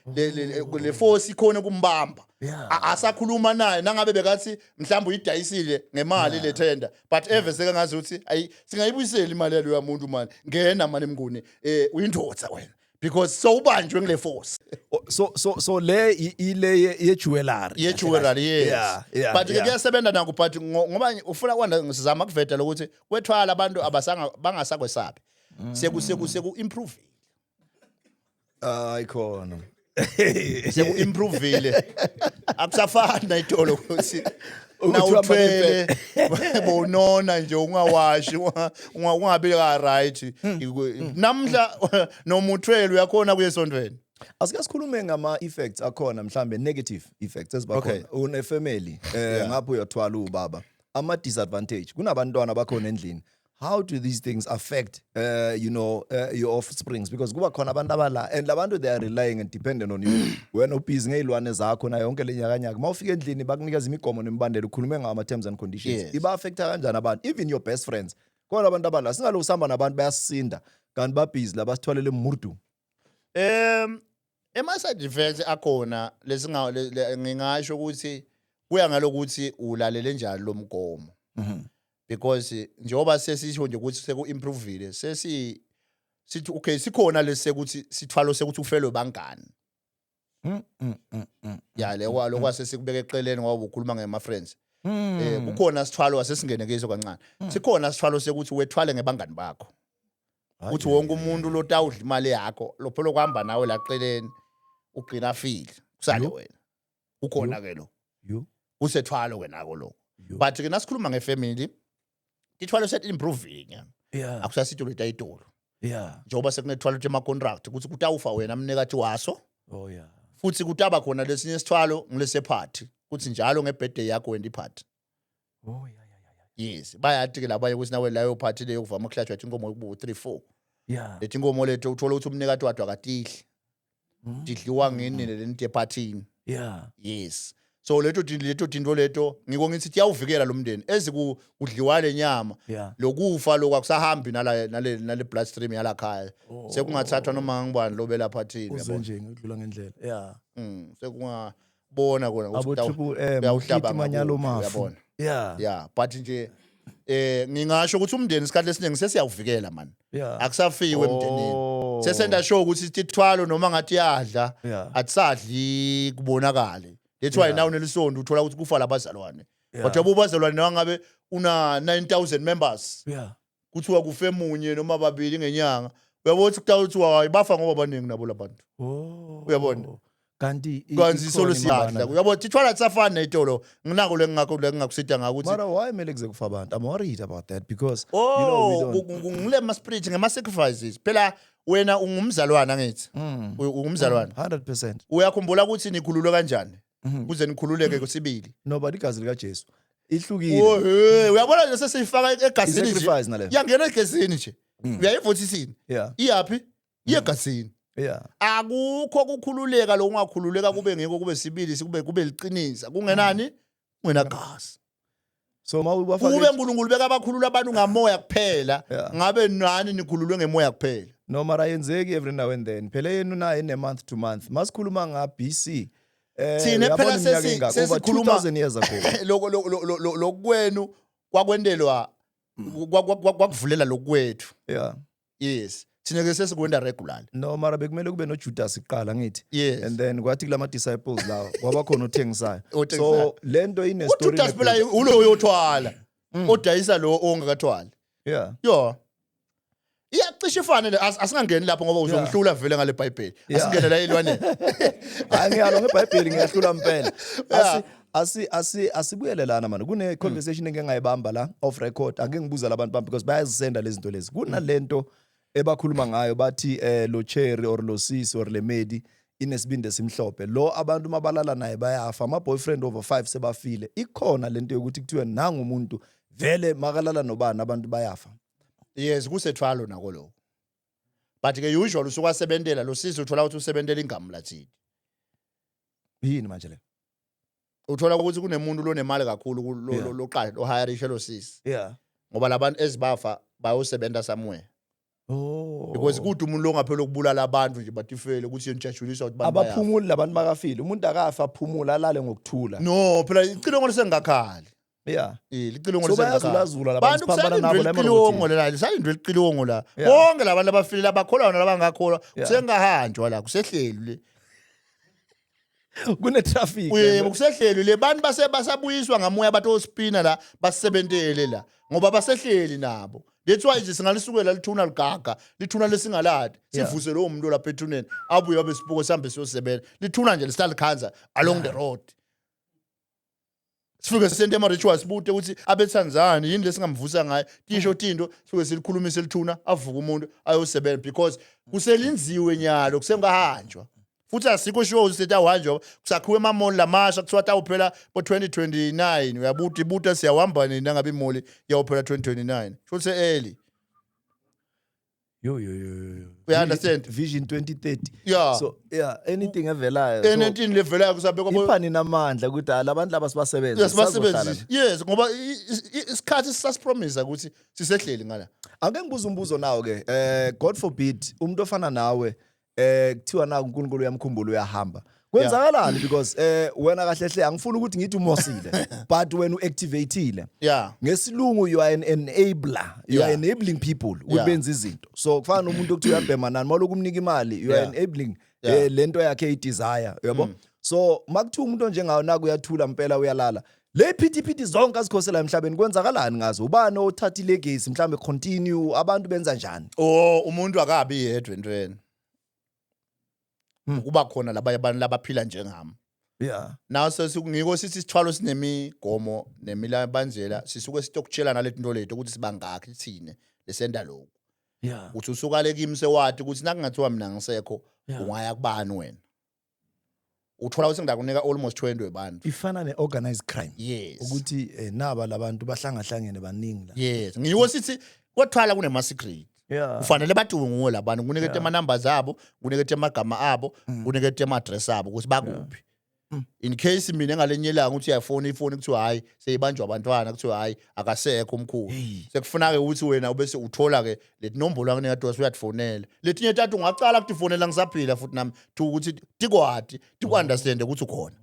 le force ikhona kumbamba. Asakhuluma naye, nangabe bekathi mhlawumbe uyidayisile ngemali le tender, but eve sekangazi ukuthi ayi, singayibuyisela imali yaloya muntu mani, ngena mani mnguni, uyindoda wena, because sowubanjwe ngile force. Oh, so le ile ye jewelry. Ye jewelry, yes. But ke kuyasebenza nako, but ngoba ufuna kwanda sizama kuveda lokuthi kwethwala abantu abasanga bangasakwesabi, seku improve. Hayi khona. Seku improvile, akusafani nayitolo ukuthi Ukuthi nawuthwele bonona nje ungawashi, ungabi ka right. Namhla noma uthwele uyakhona kuye esontweni. Asike sikhulume ngama effects akhona, mhlambe negative effects eziba khona. Une family, ngapho uyathwala ubaba. Ama disadvantage. Kunabantwana bakhona endlini. How do these things affect your offsprings? Because kuba khona abantu abala and labantu, they are relying and dependent on you. Wena ubhizi ngezilwane zakho na yonke lenyakanyaka. Mawufika endlini bakunikeza imigomo nemibandela, ukhulume ngama terms and conditions. Iba affecta kanjani abantu? Even your best friends. Khona abantu abala singalo usihamba nabantu bayasinda kanti babhizi labasithwalele murdu. Ema side effects akhona lesinga ngingasho ukuthi kuya ngalokuthi ulalele njani lo mgomo, because njengoba sesisho nje ukuthi seku improvile, sesi sithi okay, sikhona lesekuthi sithwalo sekuthi ufelwe bangani. Ya, le kwalo kwase sikubeka eqeleni ngoba ukhuluma ngema friends. Kukhona sithwalo asesingene kiso kancane. Sikhona sithwalo sekuthi wethwale ngebangani bakho, uthi wonke umuntu lotawudla imali yakho, lopho lokuhamba nawe laqeleni, ugcina afile kusale Yo. wena. Ukhona ke lo Yo. kusethwalo ke nako lokho. Yo. But ke nasikhuluma ngefamily, tithwalo set improving akusasitho letayitolo, njengoba sekunethwalo tema contract ukuthi kutawufa wena mnikathi waso. Futhi kutaba khona lesinye isithwalo ngilese party, kuthi njalo ngebirthday yakho wena iphathi. Oh yeah. Yes, bayathi ke labanye ukuthi nawe leyo party leyo kuvama ukuhlatshwa inkomo kubo 3 4. Lethi inkomo lethu uthola ukuthi umnikati wato akatidli, tidliwa ngini lento ephathini. Yes, so leto tinto leto ngiko ngithi tiyawuvikela lo mndeni eziku kudliwa le nyama. Lokufa lokhu akusahambi nala nale blood stream yala khaya, sekungathathwa noma ngibani lo belaphathini. Uze Uyabona? Nje ngidlula ngendlela. Sekungabona kona ukuthi Abo Triple M, uyawuhlaba Kitty Manyalo ngakuphi, Mafu. uyabona? Yeah, but nje ngingasho ukuthi umndeni isikhathi esiningi sesiyawuvikela man. Akusafiwe emndenini. Sesenda sure ukuthi tithwalo noma ngathi yadla, atisadli kubonakale. That's why now nelisonto uthola ukuthi kufa labazalwane, but yabo bazalwane nangabe una 9000 members, kuthiwa kufe munye noma babili ngenyanga, uyabona ukuthi kutawuthiwa hayi, bafa ngoba baningi nabo labantu. Uyabona? Kanti Kanti isolo ikhona siyadla. imabala. Uyabona, tithwala tisafani neyitolo. Nginako lengingakusita ngako ukuthi Mara why mele kuze kufa abantu? I'm worried about that because we Oh, don't ngile ma spirit ngema sacrifices. Phela wena ungumzalwana ngithi. Ungumzalwane. 100%. Uyakhumbula ukuthi nikhululwe kanjani? Kuze nikhululeke kusibili. No, but igazi lika Jesu ihlukile. Oh hey, uyabona nje sesiyifaka egazini nje. I-sacrifice nale. Yangena egazini nje. Uyayivuthisini? Yeah. Iyaphi? Iyegazini. Akukho kukhululeka lo ungakhululeka kube ngeke kube sibili, kube liqinisa. Kungenani? Kungenagazi. So mawubafake Kube uNkulunkulu bekabakhulula abantu ngamoya kuphela, ngabe nani nikhululwe ngemoya kuphela. No, mara ayenzeki every now and then. Phela yenu nayo ine month to month. Masikhuluma nga BC. Thina uyabona phela iminyaka engaka, over sesikhuluma 2000 years ago. Lokwenu kwakwendelwa kwakuvulela lokwethu. Yes, thina ke sesikwenda regularly. No, mara bekumele kube noJudas kuqala ngithi. Yes. And then kwathi kulama disciples lawo kwaba khona othengisayo. Othengisayo. So lento ine story. UJudas phela ulo uyothwala odayisa lo ongakathwali. Yo, iyacishe ifane le. Asingangeni lapho ngoba uzongihlula vele ngale Bhayibheli. Asingene la elwaneni. Hayi, ngiyalo ngeBhayibheli, ngiyahlula impela. Asibuyele lana manje, kune conversation engeke ngayibamba la off record. Ake ngibuza labantu bami because bayazisenda lezi zinto lezi. Kunalento ebakhuluma ngayo, bathi lo cherry or lo sisi or le medi inesibindi esimhlophe, lo abantu mabalala naye bayafa, ama boyfriend over 5 sebafile. Ikhona lento yokuthi kuthiwe nangu umuntu vele makalala nobani abantu bayafa? Yes, kusethwalo nako lokho, but ke usually usuke asebentela lo sisi, uthola ukuthi usebentela ingamu lathini. Yini manje le? Uthola ukuthi kunemuntu lonemali kakhulu loqala lo hire lo sisi ngoba labantu ezibafa bayosebenza somewhere because kude umuntu longaphela ukubulala abantu nje, batifele ukuthi yenijajuliswa ukuthi bantu bayafa. Abaphumuli labantu makafile umuntu, akafa aphumula, alale ngokuthula. No, phela icilongo lisengakakhali. Licilongo So lisengakakhali. bayazulazula labantu, Bantu siphambana nabo kusalindwe la licilongo emarobotini. lela, lisalindwe licilongo la. Bonke labantu abafile, abakholwa nalabangakholwa, kusengahanjwa la, kusehleli le. Kune-traffic. Yebo, kusehleli le, bantu base basabuyiswa ngamoya, bathi ospina la basebentele la ngoba basehleli nabo. That's why nje singalisukela lithuna ligaga, lithuna lesingaladi, sivuse lowo muntu lapha ethuneni, abuye abe sibuko, sihambe siyosebenza. Lithuna nje lisalikhanza along the road, sifike sente ama-rituals, sibute ukuthi abethanzani, yini lesingamvusa ngayo, tisho tinto, sifike silikhulumise lithuna, avuke umuntu ayosebenza because kuselinziwe nyalo, kusengahanjwa futhi. Asikho sure ukuthi setawuhanjwa, kusakhiwe emamoli lamasha, kuthiwa tawuphela bo-2029. Uyabuta ibuta, siyawuhamba nini nangabe imoli iyawuphela 2029? Sho se-early. Yo yo yo yo, yo. You understand? Vision 2030. So yeah, anything evelayo, so Anything levelayo kusabekwa iphani namandla ukuthi ah, labantu laba sibasebenze. Yes, basebenzise, yes, ngoba isikhathi sisasipromisa ukuthi sisehleli ngala. Ake ngibuze umbuzo nawo ke. God forbid umuntu ofana nawe kuthiwa na uNkulunkulu uyamkhumbula, uyahamba. Kwenzakalani? Because wena kahle hle, angifuni ukuthi ngithi umosile, but wena uactivateile. Ngesilungu you are an enabler. You are enabling people ukuthi benze izinto. So kufana nomuntu okuthiwa uyabhema nani, mawuloku umnika imali, you are enabling lento yakhe i-desire, uyabo? So makuthiwa umuntu onjengawo naku uyathula impela, uyalala. Le phithiphithi zonke azikhosela emhlabeni, kwenzakalani ngazo? Ubani othatha ilegacy, mhlambe continue, abantu benza njani? Oh, umuntu akabi yedwa entweni. Kuba khona labanye abantu labaphila njengami. Naw sesingiko sithi isithwalo sinemigomo nemilabanzela, sisuke sitokutshela naleti nto lethu ukuthi sibangakhi thine lesenda lokhu. Uthi usuka le kimi sewati ukuthi nakungathiwa mina ngisekho, ungaya kubani wena? Uthola ukuthi ngidakunika almost 20 webantu. Ifana ne-organized crime. Yes. Ukuthi naba labantu bahlangahlangene baningi la. Yes, ngiwo sithi kwethwala kunema secret. Kufanele batuwe nguwe labantu, kunikete ama numbers abo, kunikete amagama abo, kunikete ama address abo ukuthi bakuphi. In case mina ngalenye ilanga uthi uyafona ifoni, kuthiwa hayi, seyibanjwa abantwana, kuthiwa hayi, akasekho umkhulu. Hey. Sekufuna ke ukuthi wena ubese uthola ke leti nombolo anginika, uyatifonela. Letinye tatu ungacala kutifonela ngisaphila futhi nami to ukuthi tikwati, tiku-understand ukuthi ukhona.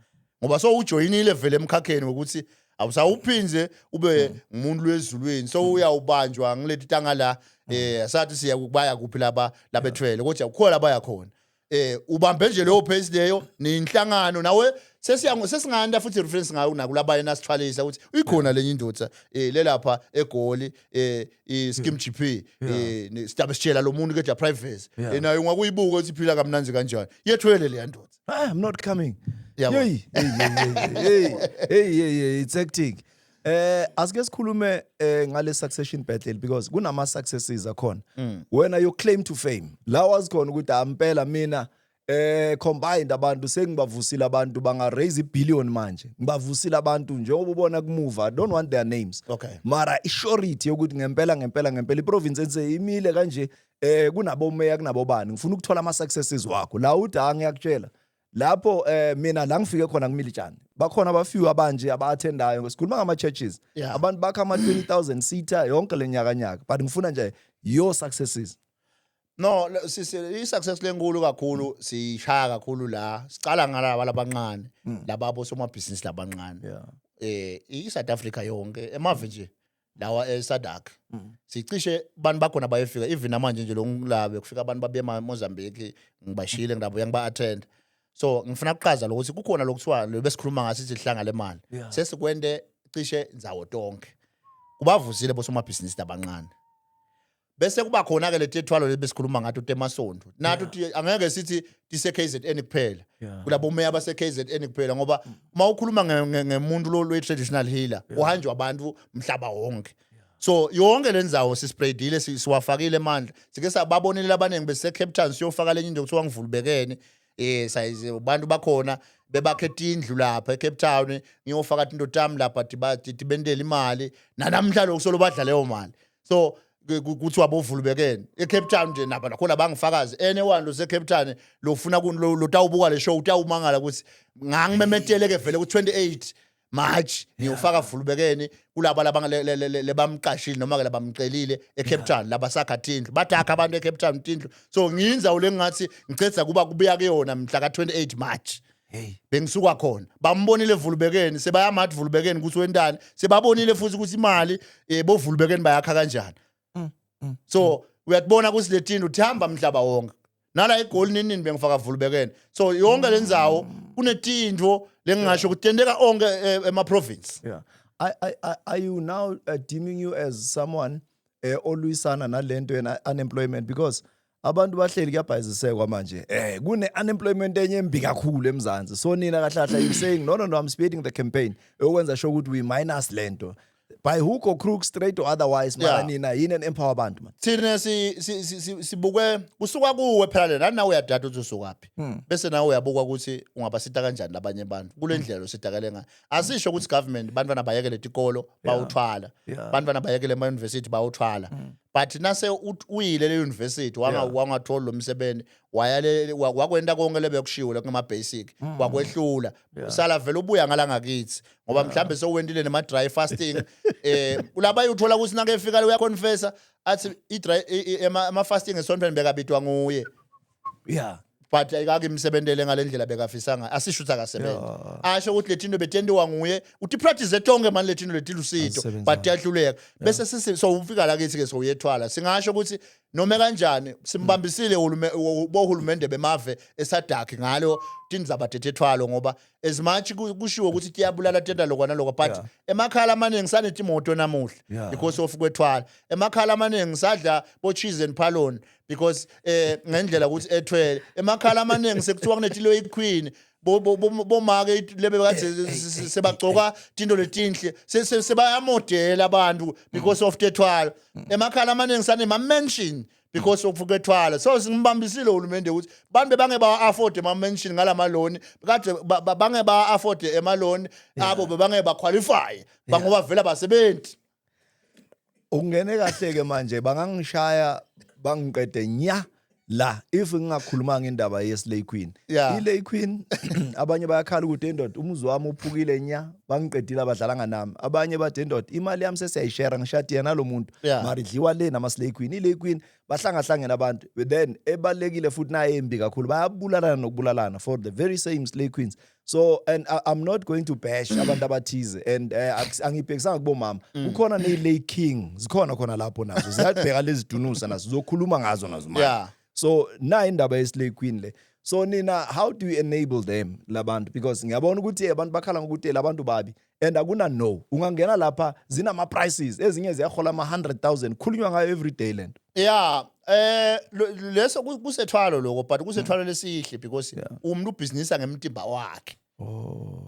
Ngoba so ujoyinile vele emkhakheni wokuthi awusawuphinze ube ngumuntu lwezulwini, so uyawubanjwa ngileti tanga la, sathi siya kubaya kuphi laba labethwele, kodwa kukhona labaya khona. Ubambe nje leyo pace leyo ninhlangano nawe, sesiya sesinganda futhi reference ngayo nakulabanye nasithwalisa ukuthi ikhona lenye indoda lelapha eGoli, i Skim GP, sidabe sitshela lo muntu ke privacy. Nayo ungakuyibuka ukuthi iphila kamnanzi kanjani, yethwele le ndoda. Ah, I'm not coming. Yabo. Hey, hey, hey, hey, hey, hey, hey, it's hectic. Asike sikhulume ngale succession battle because kunama successes akhona. Wena, your claim to fame. La wazi khona ukuthi ampela mina combined abantu sengibavusile, abantu banga raise ibillion manje. Ngibavusile abantu njengoba ubona kumuva. I don't want their names. Mara isurety yokuthi ngempela ngempela ngempela iprovince ense imile kanje, kunabo mayor, kunabo bani. Ngifuna ukuthola ama successes wakho. La uthi ah, ngiyakutshela lapho mina la ngifike khona kumilitshane, bakhona abafiwe abanje aba-attendayo, sikhuluma ngama-churches, abantu bakha ama-20,000 seater yonke le nyaka nyaka, but ngifuna nje your successes. No, sisi, i-success lenkulu kakhulu siyishaya kakhulu la sicala ngalaba labancane, laba bosomabhizinisi labancane. I-South Africa yonke, emave nje lawa eSADC, sicishe abantu bakhona bayefika. Even namanje nje lokulabe kufika abantu babuye eMozambique, ngibashile, ngilabuya ngiba-attend. So ngifuna kuqaza lokuthi kukhona lokuthiwa lo besikhuluma ngaso sithi hlanga lemali. Sesikwente cishe ndzawo tonke, kubavusile bosomabhizinisi labancane. Bese kuba khona ke letethwalo lebesikhuluma ngato temasonto nathi uthi angeke sithi tise KZN kuphela, kulabo meya base KZN kuphela, ngoba uma ukhuluma ngemuntu lo lwe traditional healer uhanjwa abantu mhlaba wonke. So yonke lendzawo sispreadile, siwafakile amandla. Sike sababonile abaningi bese Cape Town, siyofaka lenye into kuthiwa ngivulubekene, sayize abantu bakhona bebakhe tindlu lapha eCape Town, ngiyofaka tinto tami lapha, tibentele imali nanamhla lokhu solo badla leyo mali. So kuthiwa bovulubekene eCape Town nje naba nakhona bangifakazi. Anyone lo Cape Town lofuna lotawubuka le show utawumangala ukuthi ngangimemetele ke vele ku 28 March ngiyofaka vulubekene kulaba laba lebamqashile noma ke labamcelile eCape Town, labasakha tindlu, badakha abantu eCape Town tindlu. So ngiyindzawo lengathi ngicetha kuba kubuya kuyona mhla ka 28 March. Hey. Bengisuka khona, bambonile vulubekeni, sebayamathi vulubekeni ukuthi wentani, sebabonile futhi ukuthi imali bovulubekeni bayakha kanjani. So uyakubona ukuthi letindlu thihamba mhlaba wonke, nala eGoli nini bengifaka vulubekeni. So yonke lendzawo kunetindvo lengingasho ukuthi tenteka onke ema province. Yeah. Are you now deeming you as someone olwisana nalento yena unemployment? Because abantu bahleli kuyabhayizisekwa manje, kune unemployment enye embi kakhulu eMzansi. So nina kahle kahle you saying, "No, no, no, I'm speeding the campaign okwenza sure ukuthi we minus lento by hook or crook, straight or otherwise." Mara nina yini and empower abantu man? Thina sibuke kusuka kuwe phela lena, nawe uyadada ukuthi usukaphi, bese nawe uyabuka ukuthi ungabasita kanjani labanye abantu kule ndlela ositakele ngayo. Asisho ukuthi government bantwana bayekele tikolo bawuthwala, bantwana bayekele ema university bawuthwala, but nase uyile le university wangathola lo msebenzi, wayale wakwenta konke lebekushiwo lokho ngama basic, wakwehlula, sala vele ubuya ngala ngakithi, ngoba mhlambe sowendile nema dry fasting. Kulaba uthola ukuthi nake efika uyaconfessa athi i dry ama fasting esontweni bekabitwa nguye, but ayikake imsebentele ngalendlela bekafisa ngayo. Asisho ukuthi akasebenzi, asho ukuthi letinto betentiwa nguye, uthi practice tonke mani letinto letilusito, Azisebenzanga. but tiyahluleka. Bese sisi so ufika la kithi ke sowuyethwala, singasho ukuthi noma kanjani simbambisile bohulumende bemave eSADC ngalo tindzaba tetethwalo, ngoba as much kushiwo ukuthi tiyabulala, tenta lokho nalokho, but emakhaya amaningi sanetimoto namuhla because of kwethwala. Emakhaya amaningi sadla bo cheese and polony because ngendlela ukuthi ethwele. Emakhaya amaningi sekuthiwa kunetilo iqueen, bomake lebe kade sebagcoka tinto letinhle, sebayamodela abantu because of tethwala. Emakhaya amaningi sanema mansion because of kwethwala. So simbambisile uhulumende ukuthi bantu bebange ba afford ema mansion ngalamaloni kade bange ba afford emaloni abo, bebange ba qualify bangoba vela basebenzi. Ungene kahle ke manje, bangangishaya bangiqede nya la if ngingakhulumanga indaba yeSlay Queen. ILay Queen, abanye bayakhala ukuthi, "Endoda, umuzi wami uphukile nya, bangiqedile, abadlalanga nami." Abanye bathi, "Endoda, imali yami sesiyayishare, ngishadiye nalo muntu." Mara idliwa le nama Slay Queen. iLay Queen bahlangahlangene abantu, then ebalekile futhi naye embi kakhulu, bayabulalana nokubulalana for the very same Slay Queens. So and I'm not going to bash abantu abathize and angibhekisanga kubomama. Kukhona ne-Lay King, zikhona khona lapho nazo ziyabheka lezi dunusa, nazo zokhuluma ngazo nazo manje. So na indaba ye-Slay Queen le, so nina how do you enable them labantu? Because ngiyabona ukuthi abantu bakhala ngokuthi labantu babi and akuna no ungangena lapha zinama prices, ezinye ziyahola ama 100,000, khulunywa ngayo every day lento. Yeah, leso kusethwalo lokho, but kusethwalo lesihle because umuntu ubhizinisa ngemtimba wakhe.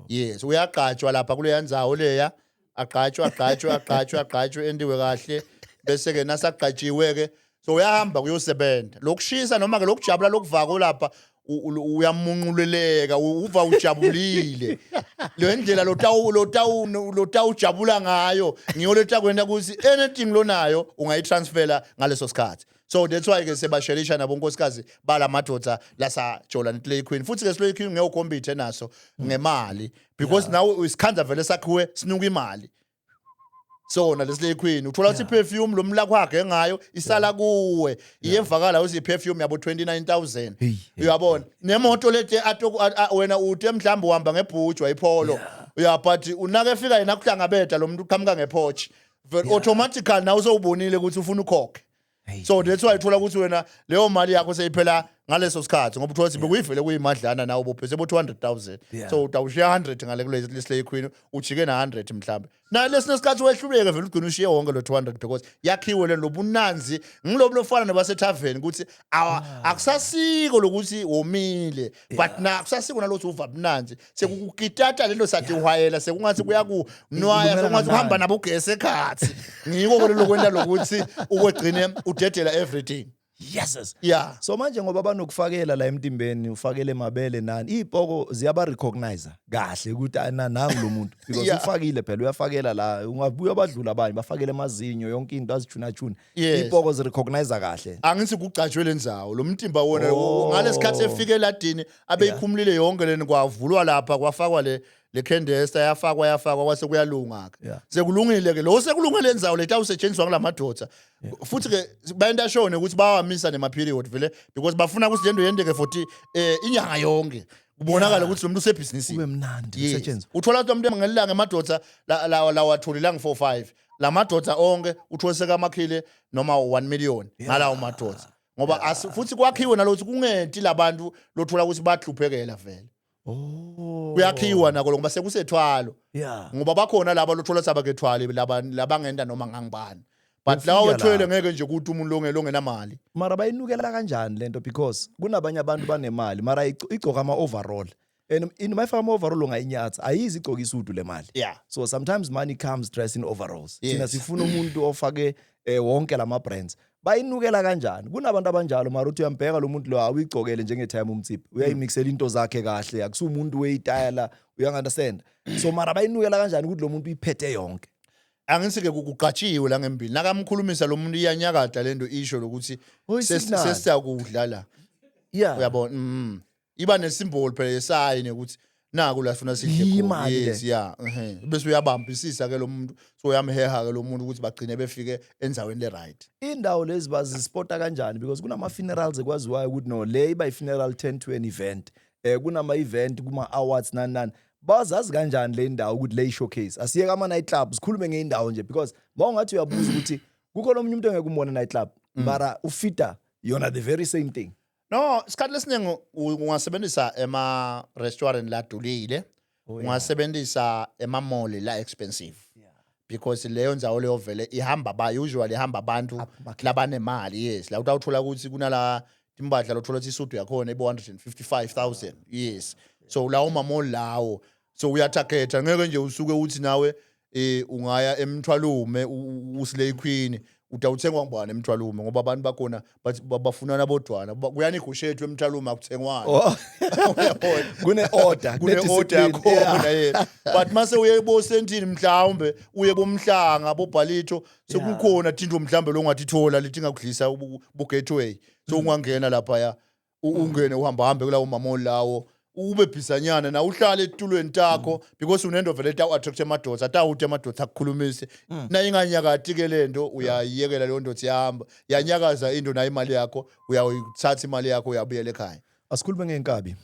Yes, uyagqatshwa lapha kuleya ndzawo leya, agqatshwe, agqatshwe, agqatshwe, agqatshwe, endiwe kahle, bese ke nasagqatshiwe ke so uyahamba kuyosebenza. Lokushisa noma ke lokujabula lokuvako lapha, uyamunquleleka, uva ujabulile. Le ndlela lotawujabula ngayo ngiyo letakwenta ukuthi anything lonayo ungayitransfera ngaleso sikhathi. So that's why ke sebasherisha nabo nkosikazi bala madoda lasajola neSlay Queen. Futhi ke Slay Queen ngeke ucompete naso ngemali because nawe isikhandza vele sakhiwe sinuka imali. Sona leSlay Queen uthola ukuthi perfume lo mlakho wakhe ngayo isala kuwe, iyevakala ukuthi perfume yabo 29,000. Hey, hey. Uyabona nemoto leti wena uthe mhlawumbe uhamba ngebhujwa iPolo uya, but unake efika yena kuhlangabeda lo muntu uqhamuka ngePorsche, automatically nawe sewubonile ukuthi ufuna ukhokhe. Hey. So that's why uthola ukuthi wena leyo mali yakho seyiphela. Ngaleso sikhathi, ngoba uthola ukuthi bekuyivele kuyimadlana, nawe ubophethe bo 200,000. So utawushiya 100 ngale kule slay queen, ujike na 100 mhlambe. Na lesinye sikhathi wehluleke vele, ugcina ushiye wonke lo 200 because yakhiwe le lobunanzi ngilobu lofana nabasethaveni ukuthi akusasiko lokuthi womile, but na akusasiko nalokuthi uva bunanzi, sekukukitata lento sathi uhwayela, sekungathi kuyakunwaya, Ikulumela sekungathi uhamba kamnandi. nabo ugesi ekhathi. Ngiko ke lokwenta lokuthi ukwegcine udedela everything. Yes. So manje ngoba banokufakela la emtimbeni, ufakele mabele nani, iy'poko ziyaba-recognize kahle ukuthi nangu lo muntu because ufakile phela, uyafakela la, ungabuya badlula abanye bafakele amazinyo, yonke into azijunajuna. Iy'poko zirecognize kahle. Angithi kugcatshwe le ndzawo lo mtimba wona ngalesikhathi efike eladini abeyikhumulile yonke leni, kwavulwa lapha, kwafakwa le candesta, yafakwa kwase kuyalunga ke. Sekulungile ke lo, sekulunge le ndzawo leti awusetshenziswa ngulamadoda. Futhi ke bayenta shone ukuthi bawamisa nema period vele because bafuna ukuthi lento yendeke for inyanga yonke, kubonakala ukuthi lo muntu usebhizinisini. Kube mnandi. Kusetshenzwa. Uthola ukuthi umuntu ngelanga emadoda la lawa watholile 4 5 la madoda onke, uthole sekamakhile noma 1 million ngalawo madoda, ngoba futhi kwakhiwe nalokuthi kungenti labantu lothola ukuthi bahluphekela vele. Kuyakhiwa nako ngoba sekusethwalo, ngoba bakhona laba lothola ukuthi abakethwali, laba labangenda noma ngangibani, but Ufika lawa wethwele lapho. ngeke nje ukuthi umuntu longenamali. Mara bayinukela kanjani lento? Because kunabanye abantu banemali, mara igcoka ama-overall, and in mayifaka ama-overall ungayinyatha, ayizi igcoka isudu le mali. So sometimes money comes dressed in overalls. Thina sifuna umuntu ofake wonke lama brands. Bayinukela kanjani? Kunabantu abanjalo, mara uthi uyambheka lo muntu lo, awuyigcokele njenge-time umtsiphi, uyayimixela into zakhe kahle, akusumuntu weyitayela, uyangu-understand? So mara bayinukela kanjani ukuthi lo muntu uyiphethe yonke? Angithi ke kugatshiwe la ngembili, nakamkhulumisa lo muntu iyanyakada lento, isho lokuthi Oh, i-signal. Sesiyakudla la. Uyabona, iba nesimboli phela yesayini ukuthi naku la sifuna sidle khona. Yimali le. Yes, yeah, bese uyabambisisa ke lo muntu, so uyamheha ke lo muntu ukuthi bagcine befike endzaweni le right. Indawo lezi bazispota kanjani? Because kunama-funerals ekwaziwayo ukuthi no, le iba i-funeral 10 to an event, kunama-event, kuma-awards, nani nani. Bazazi kanjani le ndawo ukuthi le i-showcase? Asiyeke ama-night club, sikhulume ngeyindawo nje, because ma ungathi uyabuza ukuthi kukho lo munye umuntu engeke umbone night club, mara ufita yona the very same thing. No, isikhathi lesiningi ungasebenzisa ema restaurant ladulile, ungasebenzisa ema mall la expensive because leyo ndzawo leyo vele ihamba ba usually ihamba abantu Upmarket. labanemali. Yes, la utawuthola ukuthi kunala timbadla lothola ukuthi isudu yakhona ibo 155,000. Yes, so lawo ma-mall lawo, so uyatargeta. Ngeke nje usuke uthi nawe ungaya emthwalume uslay queen, utawuthengwa ngubani emthwalume? Ngoba abantu bakhona bathi bafunana bodwana, kuyanegotiate emthwalume, akuthengwana. Uyabona? Kune-order. Kune-order yakhona. Yeah, but mase uye bosentini mhlawumbe, uye bomhlanga, bobhalitho, sekukhona thinto mhlawumbe longathithola letingakudlisa bu-gateway, so ungangena laphaya, ungene uhamba hambe kulawo ma-mall lawo, ube bhisanyana na uhlale etulweni takho because unento vele tawu-attract emadoda, atawuthi amadoda akukhulumise. Na inganyakati ke lento, uyayiyekela leyo ndoda, iyahamba, yanyakaza into nayo imali yakho, uyayithatha imali yakho, uyabuyela ekhaya. Asikhulume ngenkabi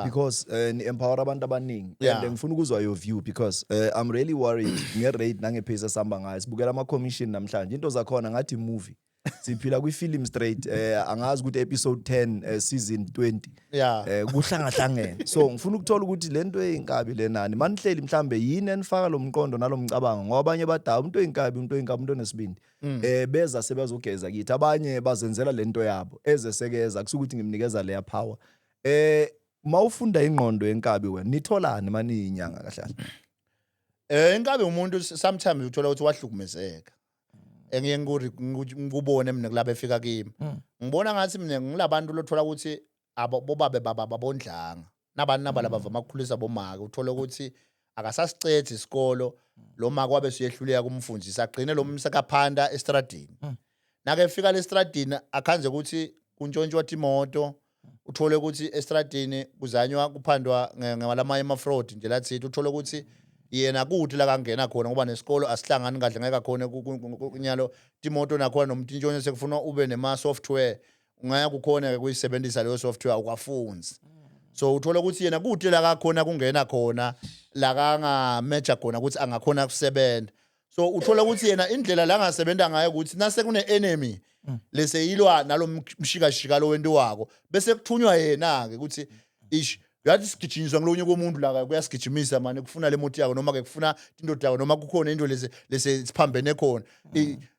because ni-empower abantu abaningi and ngifuna ukuzwa your view because I'm really worried nge-rate nange-pace esihamba ngayo. Sibukela ama-commission namhlanje, into zakhona ngathi movie, siphila kwi-film straight, angazi ukuthi episode 10, season 20. Kuhlangahlangene, so ngifuna ukuthola ukuthi lento eyinkabi lenani manihleli mhlambe yini enifaka lo mqondo nalomcabango, ngoba abanye badaba umuntu oyinkabi, umuntu onesibindi, beza sebezogeza kithi, abanye bazenzela lento yabo ezesekeza kusukuthi ngimnikeza leya power. Mawufunda ingqondo yenkabi wena, nitholani maniyinyanga kahle kahle? Inkabi umuntu sometimes uthola ukuthi wahlukumezeka. Engiye ngikubone mina kulabo efika kimi. Ngibona ngathi mina ngilabantu lothola ukuthi abo bobabe baba babondlanga. Nabantu naba labavama ukukhulisa bomake, uthola ukuthi akasasicethi isikolo, lo make wabe siyehluleka kumfundisa, agcine lo msakaphanda estradini. Nake efika lestradini akhanze ukuthi kuntshontshwa imoto, uthole ukuthi estradini kuzanywa kuphandwa ngalamanye ama-fraud nje lathile, uthole ukuthi yena kuthi la kangena khona ngoba nesikolo asihlangani kahle, ngeke akhone kunyalo timoto nakhona nomuntu intshontsho, sekufuna ube nema-software, ungaya kukhona-ke kuyisebenzisa leyo software, awukafunzi. So uthola ukuthi yena kude la kakhona kungena khona, la kangameja khona ukuthi angakhona kusebenza. So uthola ukuthi yena indlela la angasebenza ngayo ukuthi nase kune enemy leseyilwa nalo mshikashika lo wento wako, bese kuthunywa yena ke ukuthi ish, uyathi sigijinyiswa ngilonye komuntu la, kuyasigijimisa manje, kufuna le moto yakho noma ke kufuna indoda yakho noma kukhona into lesi lesi siphambene khona.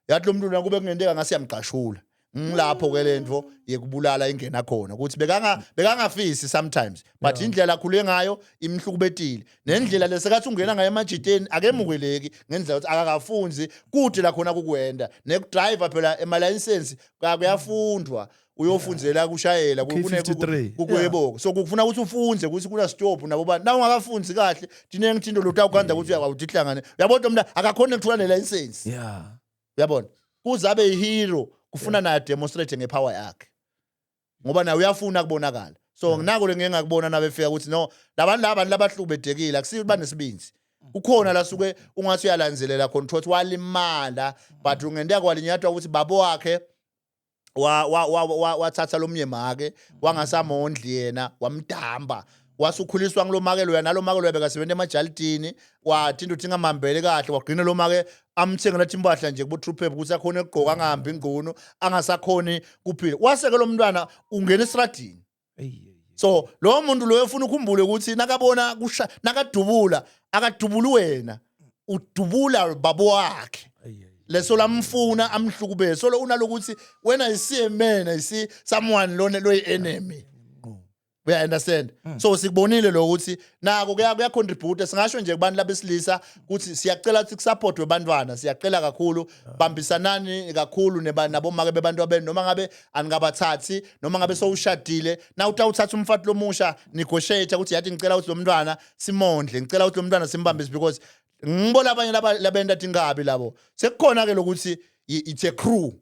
Yathi lo muntu nakube kungenteka ngase yamgqashula. Ngilapho ke lento yekubulala ingena khona ukuthi bekangafisi sometimes, but indlela akhule ngayo imhlukubetile, nendlela lesekathi ungena ngayo emajiteni akemukeleki ngendlela ukuthi akakafunzi kude la khona kukwenda nekudriver. Phela ema-license kuyafundwa, uyofundzela kushayela. K53. Kukwebo, so kufuna ukuthi ufunze ukuthi kuna stop nabo bani. Na ungakafunzi kahle, tinengi tinto lotawukhanda ukuthi uyakwazi ihlangane, uyabona, umuntu akakhona ukuthola ne-license. Uyabona, kuze abe yi-hero kufuna naye demonstrate ngepower yakhe, ngoba naye uyafuna kubonakala. So nako le ngeke ngakubona nabefika ukuthi no, labantu laba, abantu labahlubedekile, akusiyo ukuthi banesibinzi. Kukhona la suke ungathi uyalandzelela khona, uthola ukuthi walimala, but ungenteka kwalinyatwa ukuthi babo wakhe wathatha lo mnye make wangasamondli yena, wamdamba, wasukhuliswa ngilo make loya, nalo make loya bekasebenza emajalitini, wathi into ingamhambele kahle, wagcina lo make amthengela impahla nje kubo True ukuthi akhone ukugqoka, angahambi ingqono, angasakhoni kuphila. Waseke lo mntwana ungena esradini. So lo muntu loyo ufuna ukhumbule ukuthi nakabona kusha, nakadubula, akadubuli wena, udubula babo wakhe leso lamfuna amhlukubeze. So lo unalokuthi when I see a man, I see someone lona lo enemy, uya understand? So sikubonile lo ukuthi nako kuya contribute. Singasho nje kubantu labesilisa ukuthi siyacela ukuthi kusupportwe bantwana, siyacela kakhulu, bambisanani kakhulu nabomake bebantu abenu, noma ngabe aningabathathi, noma ngabe sowushadile, na utawuthatha umfati lomusha, negotiate ukuthi yathi ngicela ukuthi lo mntwana simondle, ngicela ukuthi lo mntwana simbambise, because ngibona abanye labenta tinkabi labo sekukhona ke lokuthi it's a crew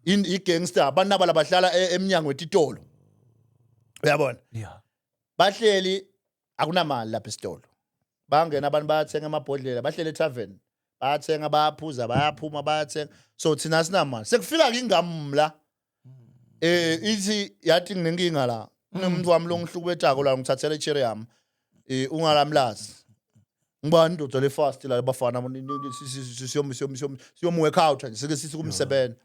in i-gangster, abantu naba labahlala emnyango wetitolo, uyabona? Bahleli, akunamali lapha esitolo, bangena abantu bayathenga amabhodlela, bahleli etavern, bayathenga, bayaphuza, bayaphuma, bayathenga. So thina asinamali. Sekufika-ke ingamla ithi yathi nginenkinga la, kunomuntu wami lo ngihlukubetako la, ngithathela icherry yami, ungalamlazi ngibani indoda le fast la bafana, siyom workout nje, sike sithi kumsebenza.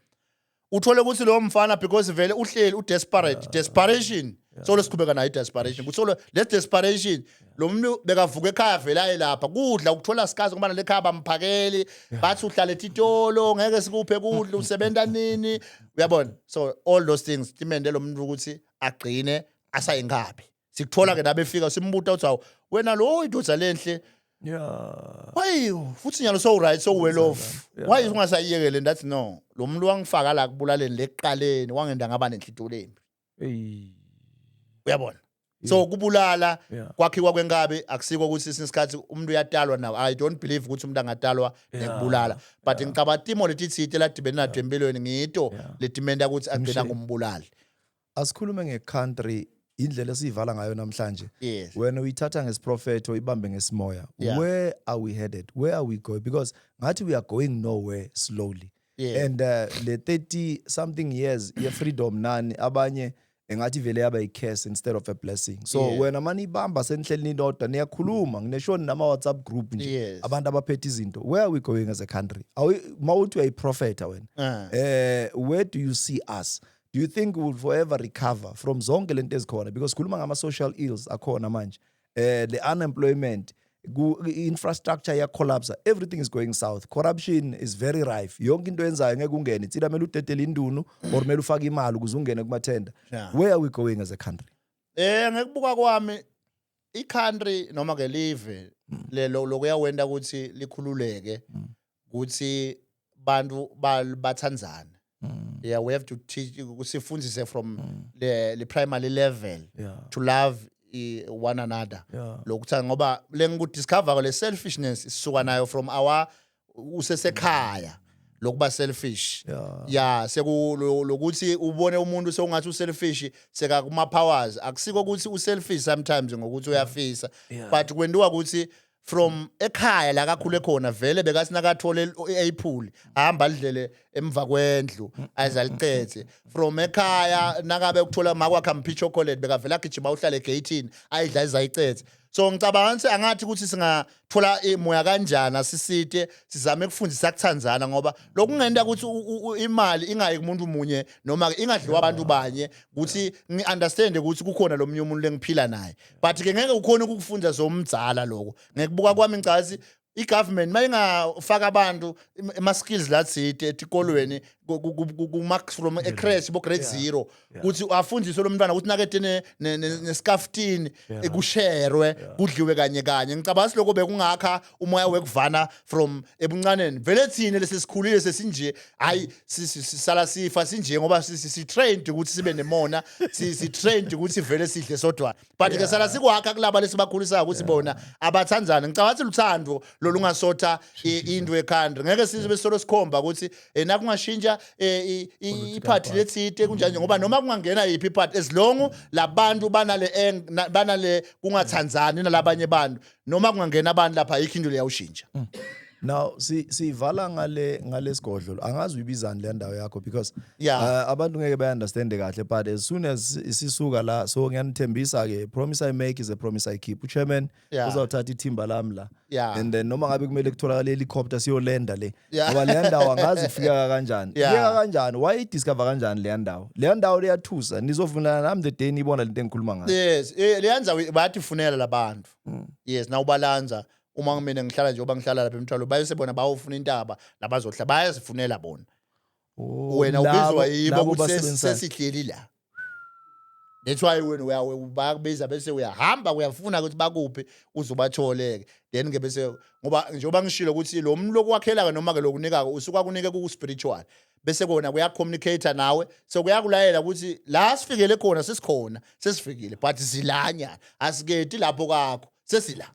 Uthole ukuthi lowo mfana, because vele uhleli udesperate, desperation, so lesiqhubeka nayo i-desperation, kuthi le desperation lo muntu bekavuka ekhaya vele aye lapha kudla ukuthola sikazi, ngoba nale khaya bamphakeli, bathi uhlala etitolo, ngeke sikuphe kudla, usebenza nini, uyabona? So all those things timende lo muntu ukuthi agcine asayinkabi. Sikuthola ke nabefika simbuta uthi, "Hawu wena, lo indoda lenhle, why futhi nyalo so right, so well off, why ungasayiyekele?" Ndathi, "No, lo muntu wangifaka la kubulaleni lekuqaleni, wangenda ngaba nenhlito lembi." Uyabona? So kubulala kwakhiwa kwenkabi akusiko ukuthi isikhathi umuntu uyatalwa nawo. I don't believe ukuthi umuntu angatalwa nekubulala, but ngicabanga timo letitsite ladibene nato empilweni ngito letimenta ukuthi agcina ngumbulali. Asikhulume ngecountry, indlela esiyivala ngayo namhlanje. Wena uyithatha ngesiprofetho, ibambe ngesimoya. Where are we headed? Where are we going? Because ngathi we are going nowhere slowly. And le 30 something years ye freedom nani abanye engathi vele yaba i-curse instead of a blessing. So wena mani ibamba senihleli nidodwa, niyakhuluma, ngineshoni nama WhatsApp group nje, abantu abaphethe izinto. Where are we going as a country? Mawuthi uyayiprofetha wena, where do you see us? Do you think we will forever recover from zonke lento ezikhona? Because sikhuluma ngama social ills akhona manje, the unemployment, infrastructure ya collapse, everything is going south, corruption is very rife, yonke into enzayo ngeke ungene tsila, kumele udedele indunu or kumele ufake imali ukuze ungene kuma tender. Where are we going as a country? Ngekubuka kwami, i-country noma ke live lelo lokuyawenda ukuthi likhululeke ukuthi bantu bathandzane. Yeah, we have to teach, sifundise from the primary level to love one another. Lokuthi ngoba lengikudiscover le selfishness isisuka nayo from our usesekhaya, lokuba selfish. Yeah, seku lokuthi ubone umuntu sewungathi uselfish seka kuma powers, akusiko ukuthi uselfish sometimes ngokuthi uyafisa, but kwendiwa ukuthi from ekhaya la kakhule khona vele bekathi nakathole i-apple ahamba alidlele emva kwendlu azalicethe. From ekhaya nakabe ukuthola makwakhe amphi chocolate, bekavela agijima uhlale egate ayidla izayicethe. So ngicabanga ukuthi angathi ukuthi singathola imoya kanjani, asisite sizame ukufundisa kuthandzana, ngoba lokungenta ukuthi imali ingayi kumuntu munye noma ingadliwa abantu banye, ukuthi ngi-understand ukuthi kukhona lo munye umuntu lengiphila naye. But ke ngeke ukhone ukufunda somdzala lokho. Ngekubuka kwami, ngicathi i-government mayingafaka abantu ama-skills lathide etikolweni, from e-creche bo grade 0, ukuthi afundiswe lo mntwana ukuthi nakete neskaftini kusherwe, kudliwe kanye kanye. Ngicabanga ukuthi lokho bekungakha umoya wekuvana from ebuncaneni. Vele thina lesesikhulile sesinje, hayi, sisala sifa sinje, ngoba si-trained ukuthi sibe nemona, si-trained ukuthi vele sidle sodwa. But ke sala sikwakha kulaba lesibakhulisayo ukuthi bona abathandzane. Ngicabanga ukuthi luthando lolungasotha into ekhanda. Ngeke sibe solo sikhomba ukuthi nakungashintsha iphathi lethite kunjani, ngoba noma kungangena yiphi iphathi, as long labantu banale banale kungathandzani nalabanye abantu, noma kungangena abantu lapha, ayikho into leyawushintsha. Now si sivala ngalesigodlo, angazi uyibizani le ndawo yakho, because abantu ngeke bayi-understand kahle. But as soon as sisuka la, so ngiyanithembisa ke, promise I make is a promise I keep. Uchairman uzawuthatha ithimba lami la and then noma ngabe kumele kutholakale helicopter siyolenda le, ngoba le ndawo angazi ifika kanjani, ifika kanjani, wayidiscover kanjani leya ndawo. Leya ndawo leyathusa. Nizovumelana nami the day nibona lento engikhuluma ngayo. Yes, leyanza bayatifunela labantu. Yes, nawubalanza uma mina ngihlala, njengoba ngihlala lapha emthwalo, bayose bona bawufuna intaba labazohla, bayazifunela bona. Oh, Wena ubizwa yibo labo ukuthi basebenzisayo. sesihleli la. That's why wena uya bayakubiza, bese uyahamba uyafuna ukuthi bakuphi, uzobathole-ke. Then ke bese, ngoba njengoba ngishilo ukuthi lo muntu lokwakhela-ke noma ke lokunika-ke usuka kunike ku-spiritual, bese kona kuya-communicate nawe, so kuyakulayela ukuthi la sifikele khona, sesikhona, sesifikile, but silanya asiketi lapho kakho, sesila.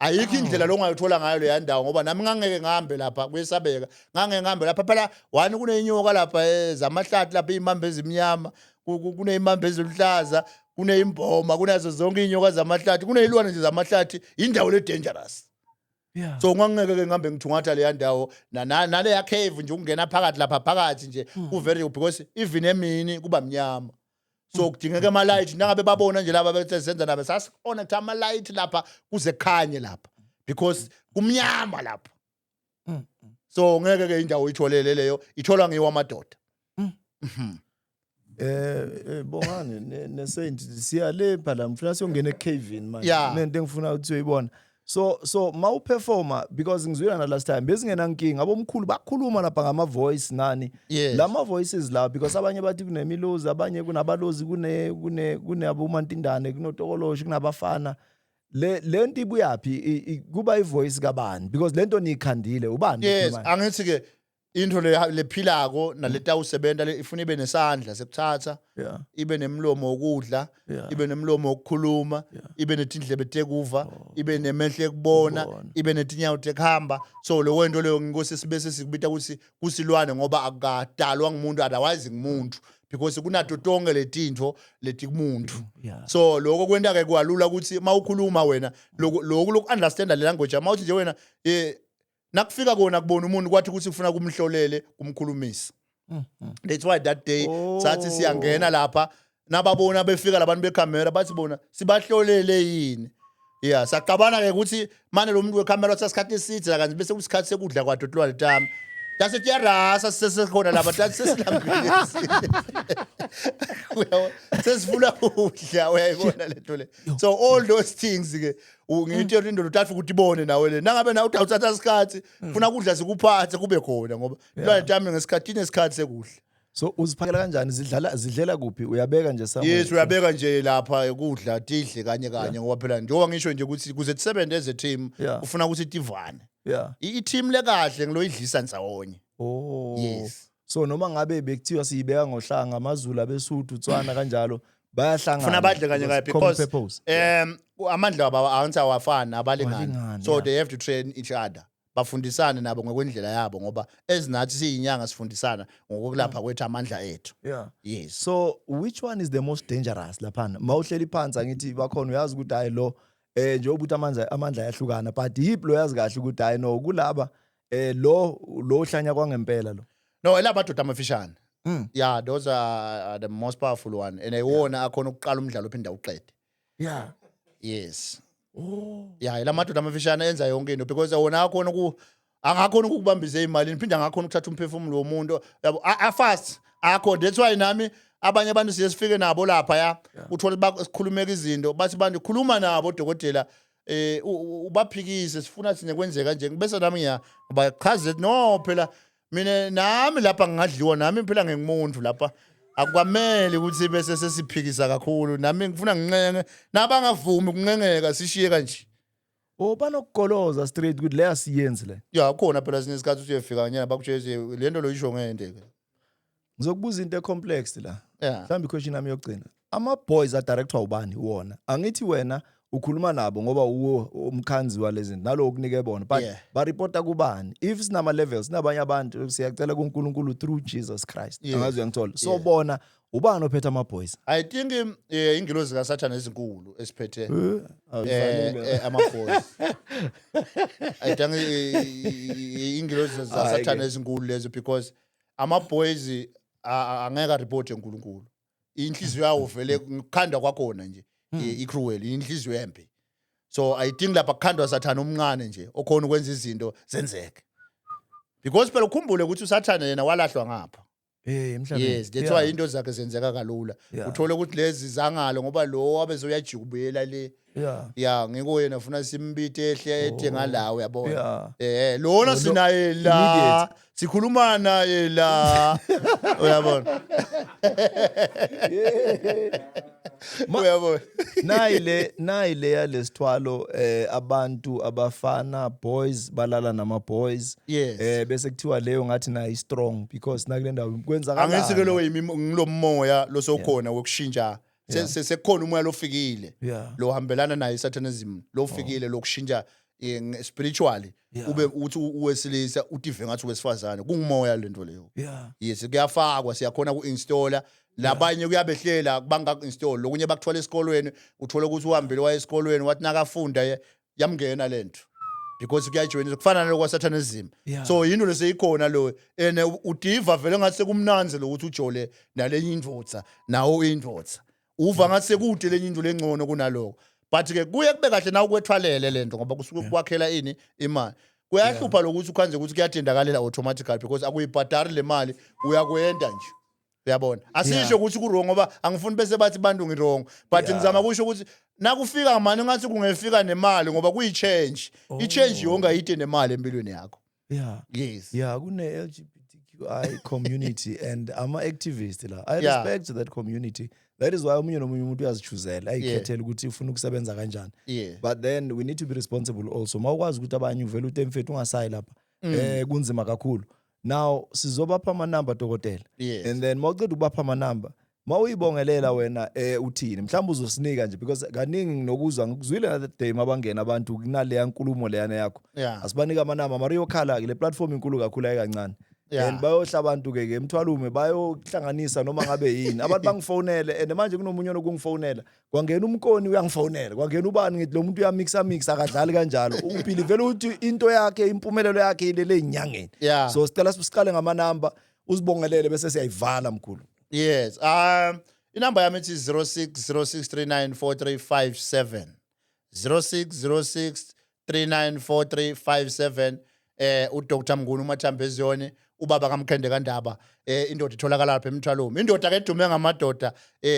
Ayikho indlela longayithola ngayo leya ndawo, ngoba nami ngangeke ngihambe lapha, kuyesabeka. Ngangeke ngihambe lapha phela. One, kuneyinyoka lapha, zamahlathi lapha, iy'mamba ezimnyama, kuney'mamba eziluhlaza, kuneyimboma, kunazo zonke iy'nyoka zamahlathi, kuney'lwane nje zamahlathi. Indawo le-dangerous. So ngangeke-ke ngihambe ngithungatha leya ndawo naleya cave nje, ukungena phakathi lapha phakathi nje ku-very, because even emini kuba mnyama, so kudingeka ama-light. Nangabe babona nje laba bethe senza nabo, sasi-connect ama-light lapha kuze kukhanye lapha, because kumnyama lapha. So ngeke ke indawo uyitholele leyo, itholwa ngiwo amadoda. Bongani ne Saint, siya le phela, ngifuna siyongena e-cave manje. Nento engifuna ukuthi uyibona. So mawuperforma, because ngizwile na last time bezingena nkinga, abomkhulu bakhuluma lapha ngama voice nani. Lama voices la, because abanye bathi kunemilozi, abanye kunabalozi, kune kunabomantindane, kunotokoloshi, kunabafana. Le lento ibuyaphi? Kuba ivoice kabani? Because lento niyikhandile, ubani okhulumayo? Angithi ke into le lephilako naletawusebenta le ifuna ibe nesandla sekuthatha, ibe nemlomo wokudla, ibe nemlomo wokukhuluma, ibe netindlebe tekuva, ibe nemehlo ekubona, Ukubona. ibe netinyawo tekuhamba. So lo wento leyo nginkosi sibe sikubita ukuthi kusilwane, ngoba akukadalwa ngumuntu, otherwise ngumuntu, because kunato tonke letintfo letikumuntu. So lokho kwenta ke kwalula ukuthi mawukhuluma wena lokhu lokhu loku-understanda le language. Mawuthi nje wena nakufika kona kubona umuntu, kwathi ukuthi ufuna kumhlolele, kumkhulumisa. That's why that day sathi siyangena lapha, nababona befika labantu bekhamera, bathi bona sibahlolele yini. Yeah, saqabana ke ukuthi manje lo muntu wekhamera wathi isikhathi eside kanti bese kusikhathi sekudla kwado tilwane tami. Tase tiyarasa, sisesekhona lapha, tathi sesilambile. Uyabona, sesifuna ukudla, uyayibona lento le. So all those things ke ngithi into uthatha ukuthi ibone nawe le. Nangabe nawe utawuthatha isikhathi, funa kudla sikuphathe kube khona, ngoba tilwane tami ngesikhathi inesikhathi sekudla. So uziphakela kanjani? Zidlala, zidlela kuphi? Uyabeka nje somewhere? Yes, uyabeka nje lapha ukudla, tidle kanye kanye, ngoba phela njengoba ngisho nje ukuthi kuze tisebenze as a team, ufuna ukuthi tivane. I-team lekahle ngiloyidlisa ndzawonye. Oh. Yes. So noma ngabe bekuthiwa siyibeka ngohlanga, amaZulu, abeSuthu, Tswana kanjalo, bayahlangana. Funa badle kanye kanye common because purpose. Amandla wabo angithi awafani, abalingani. Abalingani, So they have to train each other. Bafundisane nabo ngokwendlela yabo, ngoba ezinathi siyinyanga sifundisana ngokulapha kwethu amandla ethu. Yes. So which one is the most dangerous laphana? Mawuhleli phansi, angithi bakhona, uyazi ukuthi hayi lo, njengoba ukuthi amandla ayahlukana, but yiphi lo yazi kahle ukuthi hayi no, kulaba lo uhlanya kwangempela lo? No, elamadoda amafishane. Yeah, those are the most powerful one. And iwona akhona ukuqala umdlalo uphinda uqede. Yes. Oh. Ya, la madoda amafishane enza yonke into because wona akhona ku angakhona ukukubambisa imali, phinde angakhona ukuthatha umphefumulo womuntu, yabo, a-fast akho. That's why nami abanye abantu siye sifike nabo lapha, ya, uthole sikhulumeka izinto, bathi bantu khuluma nabo dokotela, ubaphikise, sifuna sine kwenzeka nje, bese nami ngiya bachaze, no phela mina nami lapha ngingadliwa, nami phela ngingumuntu lapha, akwamele ukuthi bese sesiphikisa kakhulu, nami ngifuna nginqenge, nabangavumi kunqengeka sishiye kanje. Oh, banokugoloza straight ukuthi leya siyenzi le. Ya, khona phela sinye isikhathi usuyefika kanyana bakutshele le nto loyisho ngende. Ngizokubuza into e-complex la. Yeah. Mhlawumbe i-question yami yokugcina. Ama-boys adirectwa ubani wona? Angithi wena ukhuluma nabo ngoba uwo umkhanzi walezi zinto nalo okunike bona, but baripota kubani? If sinama levels, sinabanye abantu, siyacela kuNkulunkulu through Jesus Christ. Angazi uyangithola. So bona ubani ophethe ama-boys? I think ingilozi kaSathane ezinkulu esiphethe Awuyifanele. Ama-boys. I think ingilozi zaSathane Hhayi-ke. ezinkulu lezo, because ama-boys angeke aripothe uNkulunkulu. Inhliziyo yawo vele ngikhandwa kwakhona nje i-cruel, inhliziyo embi. So I think lapha kukhandwa Sathane omncane nje okhona ukwenza izinto zenzeke. Because phela ukhumbule ukuthi uSathane yena walahlwa ngapha. Emhlabeni. Yes, that's why into zakhe zenzeka kalula. Uthole ukuthi lezi zangalo ngoba lo wabe uyajika ubuyela le. Ya, ngiko yena ufuna simbite ehle ethe ngalawo, uyabona. Lona sinaye la. Immediate. Sikhuluma naye la. Uyabona. Uyabona. Nayi le yalesithwalo, abantu abafana, boys balala nama boys. Bese kuthiwa leyo ngathi nayi strong because nakule ndawo kwenzakala. Angithi ke lo ngilomoya losokhona wokushintsha. Sekukhona umoya lofikile. Lo hambelana naye satanism lofikile lokushintsha spiritually, ube uthi uwesilisa utive ngathi wesifazane, kungumoya lento leyo. Yes, kuyafakwa, siyakhona ku-installa, labanye kuyabehlela banga-install, lokunye bakuthola esikolweni, uthole ukuthi uhambile waye esikolweni, wathi nakafunda yamngena lento because kuyajoyinisa, kufana nalokho kwasatanism. So yinto leseyikhona lo and udiva vele ngathi sekumnanzi lokuthi ujole nalenye indvodza, nawo indvodza uva ngathi sekude lenye into lengcono kunaloko, but ke kuye kube kahle na ukwethwalele lento ngoba kusuke kwakhela ini imali. Kuyahlupha lokuthi ukhanze ukuthi kuyathendakalela automatically because akuyibhadari le mali, uyakwenda nje, uyabona. Asisho ukuthi ku-wrong ngoba angifuni bese bathi bantu ngi-wrong, but ngizama kusho ukuthi nakufika mani ngathi kungefika nemali ngoba kuyi-change, i-change yonke ayide nemali empilweni yakho. Yes. Yeah, kune LGBTQI community and ama activist la. I respect that community. That is why omunye nomunye umuntu uyazichoosela, ayikhethela ukuthi ufuna ukusebenza kanjani. But then we need to be responsible also. Mawukwazi ukuthi abanye uvela uthi mfethu ungasayi lapha. Kunzima kakhulu. Now sizobapha ama number, dokotela. And then mawuceda ukubapha ama number, mawuyibongelela wena uthini? Mhlawumbe uzosinika nje because kaningi nginokuzwa, ngikuzwile that day mabangena abantu kunaleya nkulumo leyana yakho. Asibanika amanamba mara iyokhala ke le platform inkulu kakhulu, ayikancane. And bayohla abantu ke emthwalume, bayohlanganisa noma ngabe yini. Abantu bangifonele and manje kunomunye onokungifonela. Kwangena umkoni uyangifonela, kwangena ubani, ngithi lo muntu uyamixa mix, akadlali kanjalo. Uphili vele uthi into yakhe, impumelelo yakhe ilele enyangeni. So sicela siqale ngamanamba, uzibongelele bese siyayivala, mkhulu. Yes. Inamba yami ithi 0606394357. 0606394357, uDr Mnguni uMathambeziyoni, ubaba kaMkhende kaNdaba, indoda itholakala lapha emthwalweni, indoda ke edume ngamadoda.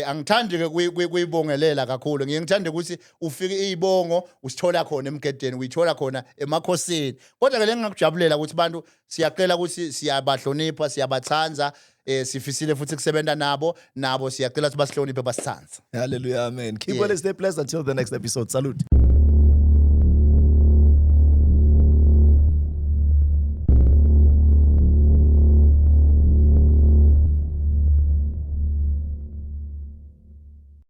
Angithandi ke kuyibongelela kakhulu, ngiye ngithande ukuthi ufike izibongo usithola khona emgedeni, uyithola khona emakhosini, kodwa ke lengingakujabulela ukuthi bantu siyacela ukuthi siyabahlonipha, siyabathanza, sifisile futhi kusebenza nabo, siyacela ukuthi basihloniphe, basithanze. Hallelujah, amen. Keep well and stay blessed until the next episode. Salute.